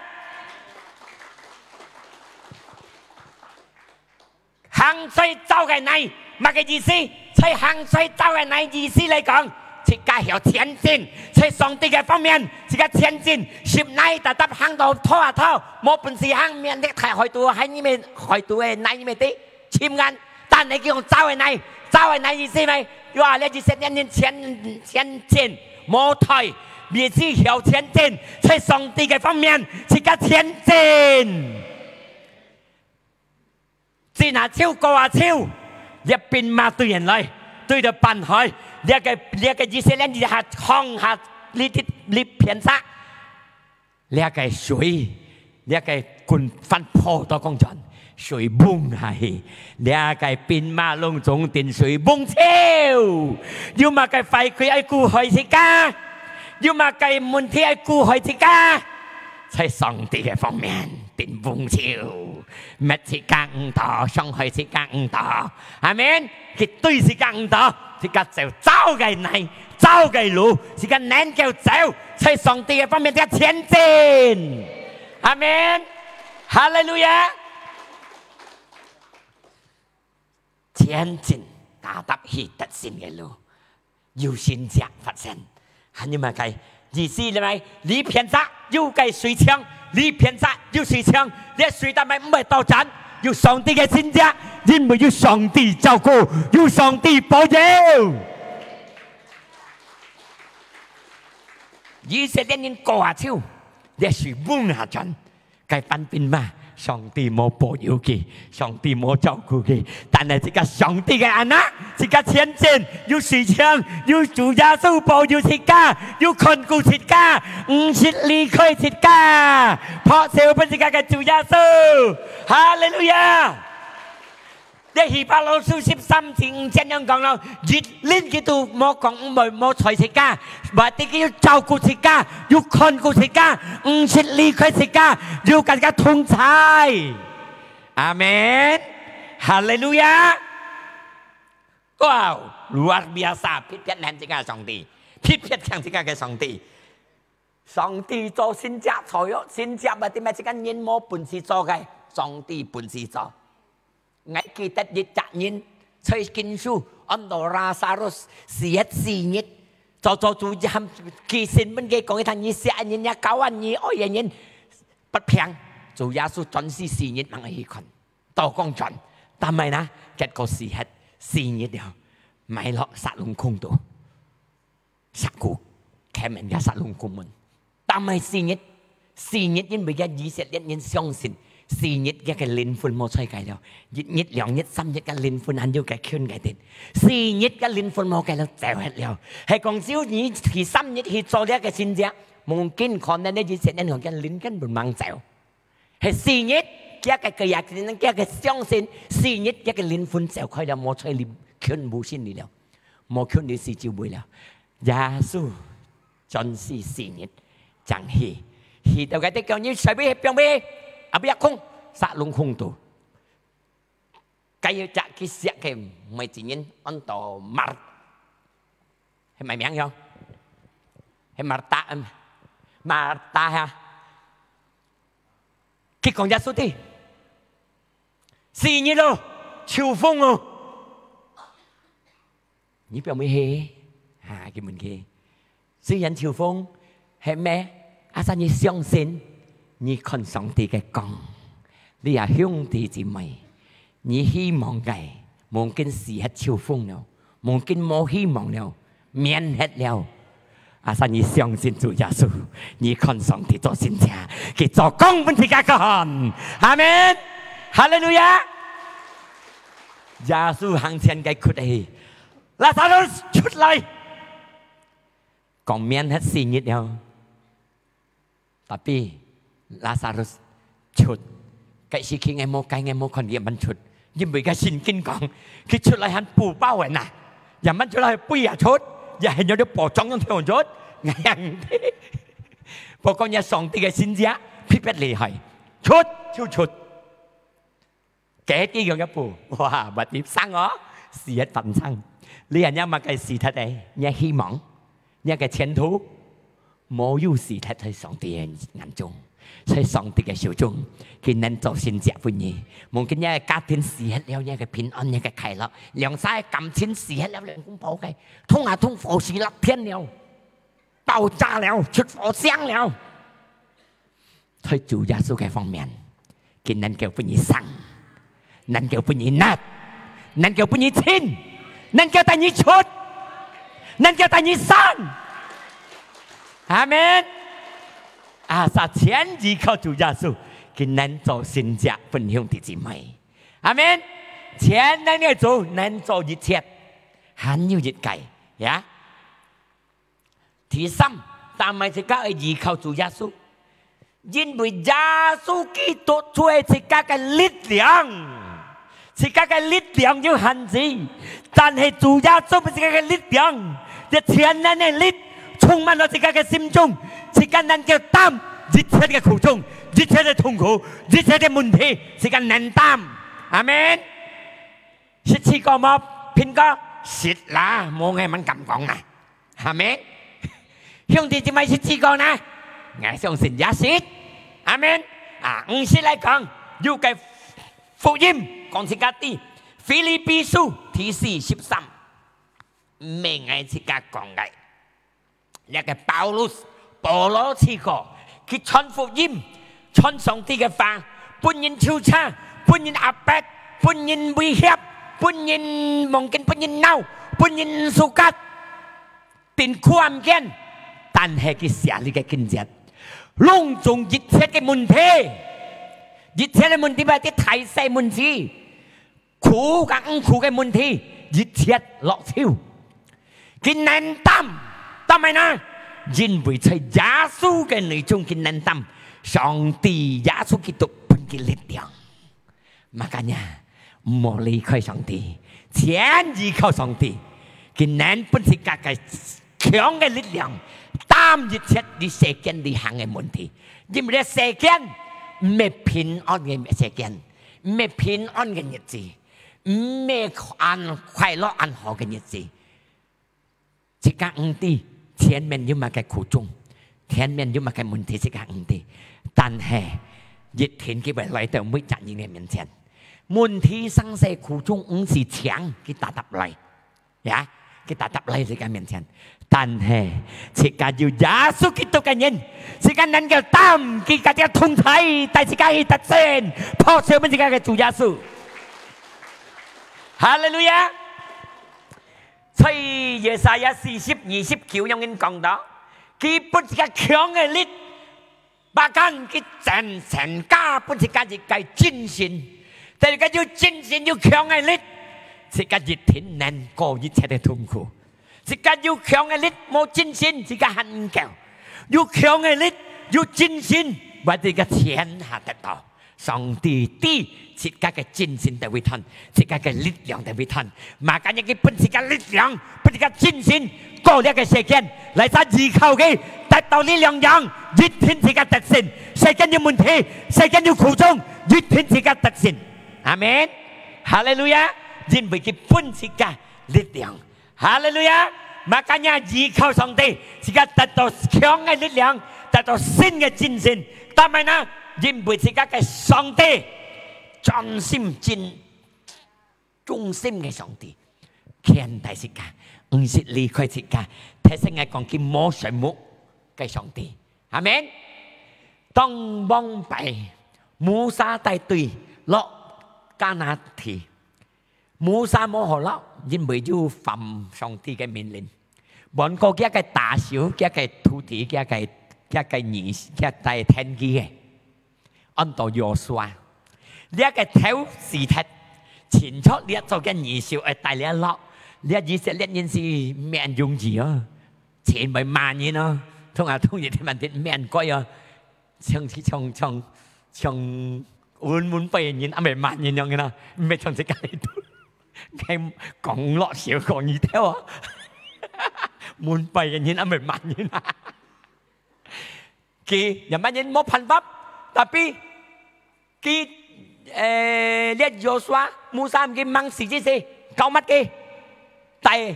行在走个泥，麼个意思？在行在走个泥意思來講，自家曉前進，在上帝个方面，自家前進，十泥搭搭行到拖啊拖，無本事行，免得太海肚，海裡面，海肚个泥裡面的，尋眼，但係佢用走个泥，走个泥意思咩？又話你以色列人前，前進，無退，意思曉前進，在上帝个方面，自家前進。 進啊走，過啊走，這兵馬對人來，對著半海，這个，這个以色列人下放下這，這，這片石，這个水，這个軍帆破到講全，水崩下去，這个兵馬攏總等水崩走，有麼个壞鬼愛顧害自家？有麼个問題愛顧害自家？在上帝个方面，等崩走。 滅自家毋到，傷害自家毋到。阿門。佢對自家毋到，自家走，走个泥，走个路，自家能夠走，在上帝个方面自家前進。阿門。哈利路亞。前進，踏踏去得勝个路。 有神蹟發生。還有麼个意思呢？這片石有个水牆，這片石有水牆，這水但係毋會倒轉，有上帝个神蹟，因為有上帝照顧，有上帝保佑。以色列人過啊走，這水崩下轉， 該班兵馬，上帝無保佑佢，上帝無照顧佢，但係自家上帝个anak，自家前進，有水牆，有主耶穌保佑自家，有看顧自家，毋識離開自家，拍手分自家个主耶穌。哈利路亞！ 這希伯來書十三章五節仰講咯，一輪佢都無講毋會無睬自家，或者佢有照顧自家，有看顧自家，毋識離開自家，有佮自家同在。阿門。哈利路亞。Wow，luar biasa，特別疼自家个上帝，特別疼自家个上帝。 上帝做神蹟，做神蹟，毋係自家人無本事做个，上帝本事做。𠊎記得一隻人，在經書，安到Lazarus，死忒四日，做做主喊佢，神問佢講，佢聽你惜个人，也教人你愛个人，發病，主耶穌專係四日吂愛去看，到講全，但係呢，結果死忒四日了，埋落石窿空肚。 石牯，崁等个石窿空門。但係四日，四日因為个以色列人相信，四日佢个靈魂無在該了。一日、兩日、三日个靈魂還有該圈該定。四日个靈魂無該了，走忒了。係講只有你第三日去做這个神蹟，mungkin可能呢以色列人个靈根本吂走。 係四日，佢个，佢个，佢个相信，四日佢个靈魂走開了，無在裡，圈無心裡了，無圈裡四周圍了。耶穌專係四日正去，去到該地方，你隨便去放屁，啊，毋要空，石窿空肚。 該有隻佢惜个妹子人，安到Mar，係麼名喲？係Marta，嗯，Marta哈。佢講耶穌知，四日咯，秋風哦。 你表妹係？哈，佢問佢，雖然秋風，係咩？Asal你相信，你看上帝个光。你啊，兄弟姊妹，你希望个，mungkin死忒秋風了，mungkin無希望了，免忒了。Asal你相信主耶穌，你看上帝做神蹟，佢做光分自家看。阿門。哈利路亞。耶穌行前个哭氣， Lazarus出來！講免忒四日了。Tapi Lazarus出，該時佢𠊎無，該𠊎無看佢慢出，因為該聖經講，佢出來還補包人啊，也慢出來背也出，也係有兜包裝樣跳出，𠊎也毋知。不過若上帝个神蹟，特別厲害，出就出。 該地个一步，哇，berdiri生哦，事業繁盛。你還有麼个事業个，你个希望，你个前途，無有事業在上帝个眼中。在上帝个手中，佢能做神蹟分你。Mungkin你个家庭死忒了，你个平安，你个快樂，兩儕个感情死忒了，兩公婆个，痛啊痛，火死了，天了，爆炸了，出火星了。在主耶穌个方面，佢能夠分你生，能夠分你納，能夠分你清，能夠帶你出，能夠帶你生。阿門。啊，全依靠主耶穌，佢能做神蹟分兄弟姊妹。阿門。全能个主能做一切，還有一个呀。第三，但係自家愛依靠主耶穌，因為耶穌基督就係自家个力量，自家个力量有限制，但係主耶穌係自家个力量，這全能个力充滿了自家个心中，自家能夠擔一切个苦衷，一切个痛苦，一切个問題，自家能擔。阿門。識試過無？憑過？識啦，無𠊎還敢講啊。阿門。兄弟姊妹識試過呢？𠊎相信也識。阿門。啊，毋識來講，有个福音講自家知，腓立比書第四十三，毋係𠊎自家講个。這个保羅，保羅試過，佢傳福音，傳上帝个話，分人抽查，分人壓迫，分人威脅，分人mungkin分人鬧，分人毋suka，定看毋見。但係佢寫這个經節，攏總一切个問題，一切个問題，或者大細問題，苦佮毋苦个問題，一切落手。佢能擔，擔麼个呢？因為在耶穌个內中，佢能擔。上帝耶穌基督分佢力量。Makanya，毋好離開上帝，全依靠上帝。佢能分自家个強个力量，擔一切這世間裡行个問題。因為這世間毋係平安个世間，毋係平安个日子，毋係恁快樂恁好个日子。自家毋知前面有麼个苦衷，前面有麼个問題，自家毋知。但係一定佢會來到每隻人个面前。問題、生死、苦衷毋係牆，佢搭搭來，呀，佢搭搭來自家面前。但係自家有耶穌基督个人，自家能夠擔佢个這痛楚，帶自家去得勝，拍手分自家个主耶穌。哈利路亞！所以Yesaya四十二十九樣人講到，佢分自家強个力，bahkan佢增增加分自家一个精神，但係自家有精神有強个力，自家一定能過一切个痛苦。自家有強个力，無精神，自家還毋夠。有強个力，有精神，會自家全下得到。 上帝知自家个精神在位段，自家个力量在位段。Makanya佢分自家力量，分自家精神，過這个世間，來在依靠佢，得到這兩樣，一定自家得勝。世間有問題，世間有苦衷，一定自家得勝。阿門。哈利路亞！因為佢分自家力量。 哈利路亞！Makanya依靠上帝，自家得到強个力量，得到新个精神。但係呢，因為自家个上帝專心盡忠心个上帝，牽帶自家，毋識離開自家。提醒𠊎講，佢無選擇个上帝。阿門。當往擺，Musa帶隊落迦南地， Musa無好落，因為有犯上帝个命令。換過佢个打手，佢个徒弟，佢个，佢个兒，佢个天使个，安到Yosua。這个頭死忒，清楚這做个兒手愛帶這落，這以色列人係毋容易哦，真會罵人哦，通啊通一天萬天免過哦。 像，像，像，像阮，阮輩个人，啊，毋係罵人樣个啦，毋係像自家裡肚。該講落笑講一條啊。阮輩个人，啊，毋係罵人啊。佢也罵人無辦法，tapi佢，誒，這Yosua，Musa，佢吂死之時，搞乜佢？帶，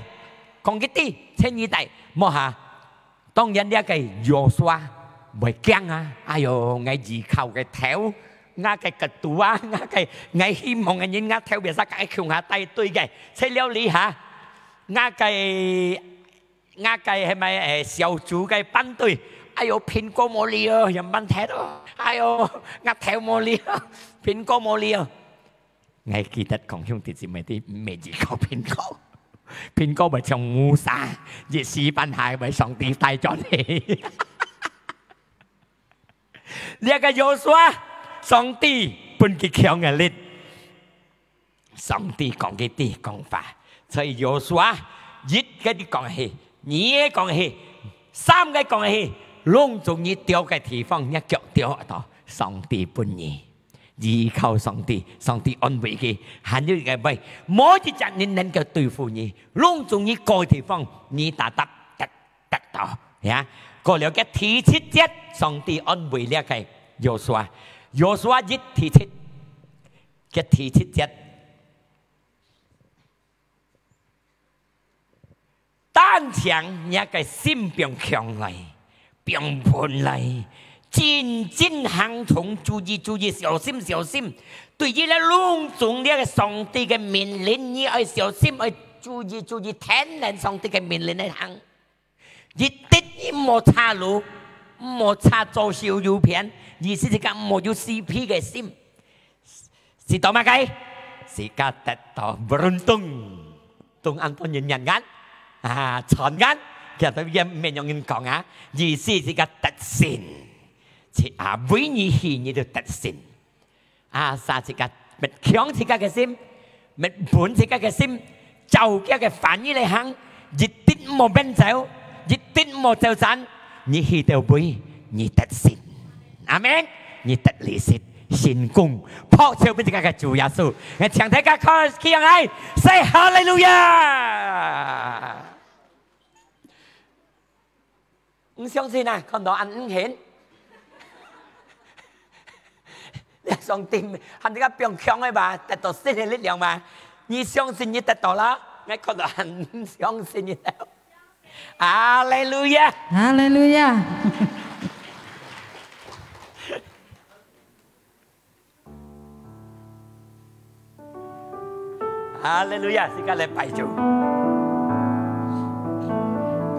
講佢知，千二帶，無下。 當然，這个Yosua，會驚啊！哎喲，𠊎依靠个頭，𠊎个角度啊，𠊎个，𠊎希望个人，𠊎頭別儕个共下帶隊个，在了裡下，𠊎个，𠊎个係咪，誒，小組个班隊，哎喲，蘋果無力哦，仰般忒哦，哎喲，𠊎頭無力哦，蘋果無力哦。 𠊎記得講兄弟姊妹，你毋係依靠蘋果，蘋果會像Musa，一時半下會上帝帶轉去。這个Yosua，上帝分佢強个力，上帝講佢知講話，所以Yosua一个你講去，二个講去，三个講去，攏總你掉个地方，你腳掉到，上帝分你。 依靠上帝，上帝安慰佢，還有一个話，無一隻人能夠對付你，攏總你過个地方，你踏踏得，得到，呀。過了个第七節，上帝安慰了个Yosua，Yosua一第七，个第七節， 單淨若个心放強來，放穩來，真真行動，注意，注意，小心，小心。對於這攏總這个上帝个命令，你愛小心，愛注意，注意，聽等上帝个命令來行。一定你莫岔路，莫岔左手右片，意思係講莫有死皮个心。 係到麼个？自家得到beruntung。Beruntung恁多人認眼，啊，賺眼，其實都也毋係用人講啊，意思自家得勝。係啊，為你去，你就得勝。啊，啥自家，搣強自家个心，搣穩自家个心， 照佢个話語來行，一滴毋好變走，一滴毋好走散，你去到位，你得勝。阿門。你得利息，成功，拍手分自家个主耶穌。𠊎請大家開起來，say Hallelujah！ 毋相信啊？看到恁毋肯。上帝喊你个放強个吧，得到新个力量吧。你相信你得到了，𠊎看到恁毋相信你了。哈利路亞！哈利路亞！哈利路亞！自家來拜主。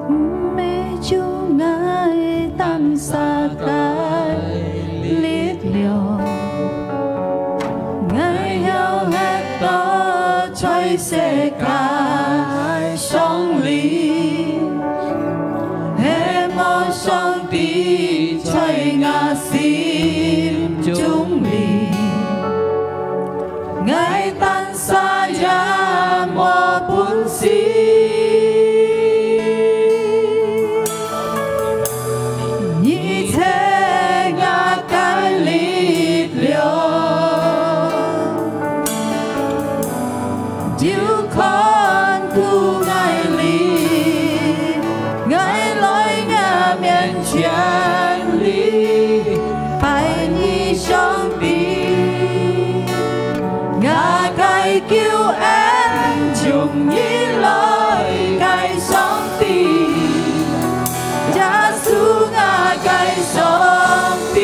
毋係就𠊎單儕个力量，𠊎曉歇到在世界上裡，係無上帝在𠊎心中裡。 𠊎單儕也無本事，你係𠊎个力量，就看顧𠊎哩，𠊎來若面前哩。 拜你上帝，𠊎个救恩從你來个上帝，耶穌𠊎个上帝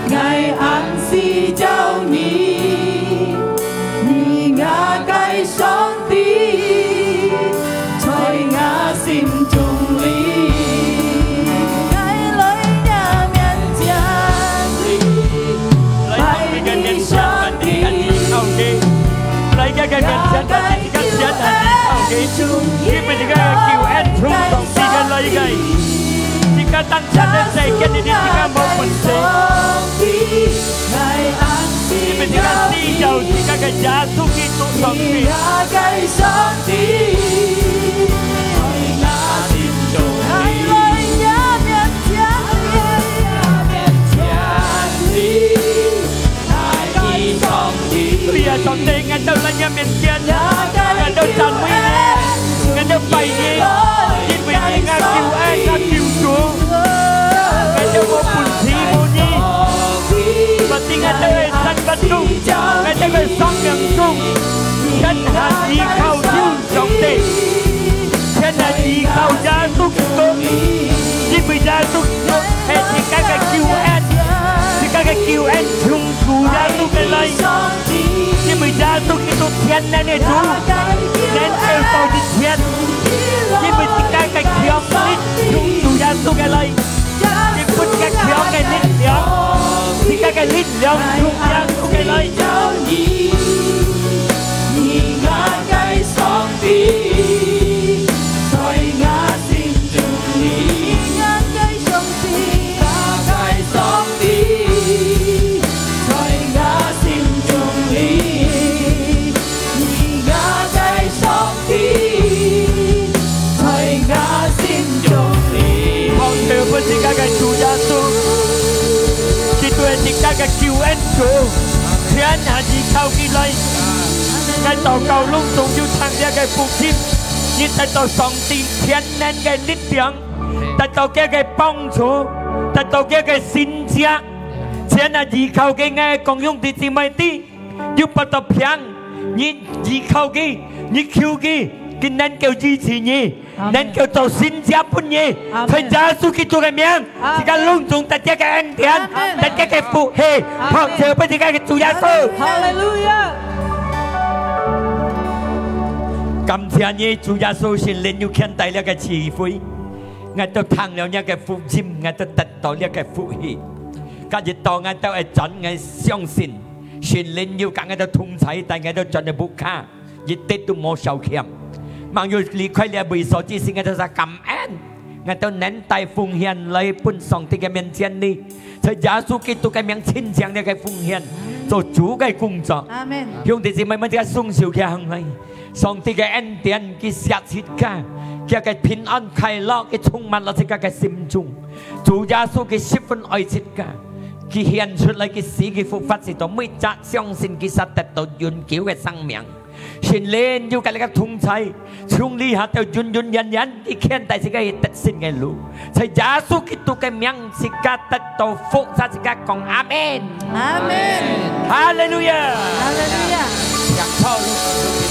，𠊎恁需要你，你𠊎个上帝。 在𠊎心中裡。𠊎來若面前哩，來到你个面前，把自家依靠佢。來到佢个面前，把自家全然依靠佢。因為自家个救恩從上帝个來个。自家當前个世界裡，自家無本事。 因為自家需要自家个耶穌基督上帝。對啊，上帝，𠊎兜來若面前，𠊎兜讚美你，𠊎兜拜你，因為你𠊎救恩，𠊎救主。 𠊎兜無本事無你，毋係𠊎兜个生活中，𠊎兜个生命中，全係依靠主上帝，全係依靠耶穌基督，因為耶穌基督係自家个天能个主，能夠到一天，因為自家个強力從主耶穌个來，佢分自家強个力量，自家个力量從耶穌个來。拍手分自家个主耶穌，佢就係自家个救恩主，全下依靠佢來。𠊎禱告，攏總有聽這个福音，你得到上帝天能个力量，得到佢个幫助，得到佢个神蹟，全下依靠佢。𠊎講兄弟姊妹知，有發到病，你依靠佢，你求佢，佢能夠醫治你。 阿門。能夠做神蹟分你，阿門。在耶穌基督个名，阿門。自家攏總得到个恩典，阿門。得到个福氣，阿門。拍手分自家个主耶穌。阿門。哈利路亞。感謝你，主耶穌，聖靈又牽帶這个聚會，𠊎兜聽了這个福音，𠊎兜得到這个福氣。今日到𠊎兜愛轉，𠊎相信聖靈又佮𠊎兜同在，帶𠊎兜轉个屋下。 一滴都無少欠。吂有離開這位所之時，𠊎兜就感恩，𠊎兜能帶奉獻來分上帝个面前哩。在耶穌基督个名，清淨這个奉獻，做主个工作。阿門。兄弟姊妹們，自家雙手擎䟘來，上帝个恩典，佢惜自家，佢个平安快樂，佢充滿了自家个心中。主耶穌佢十分愛自家，佢獻出來，佢死，佢復活，使到每隻相信佢儕得到永久个生命。 聖靈又佮你个同在，從這下到永永遠遠，佢牽帶自家去得勝个路。在耶穌基督个名，自家得到福，自家講阿門。阿門。哈利路亞。哈利路亞。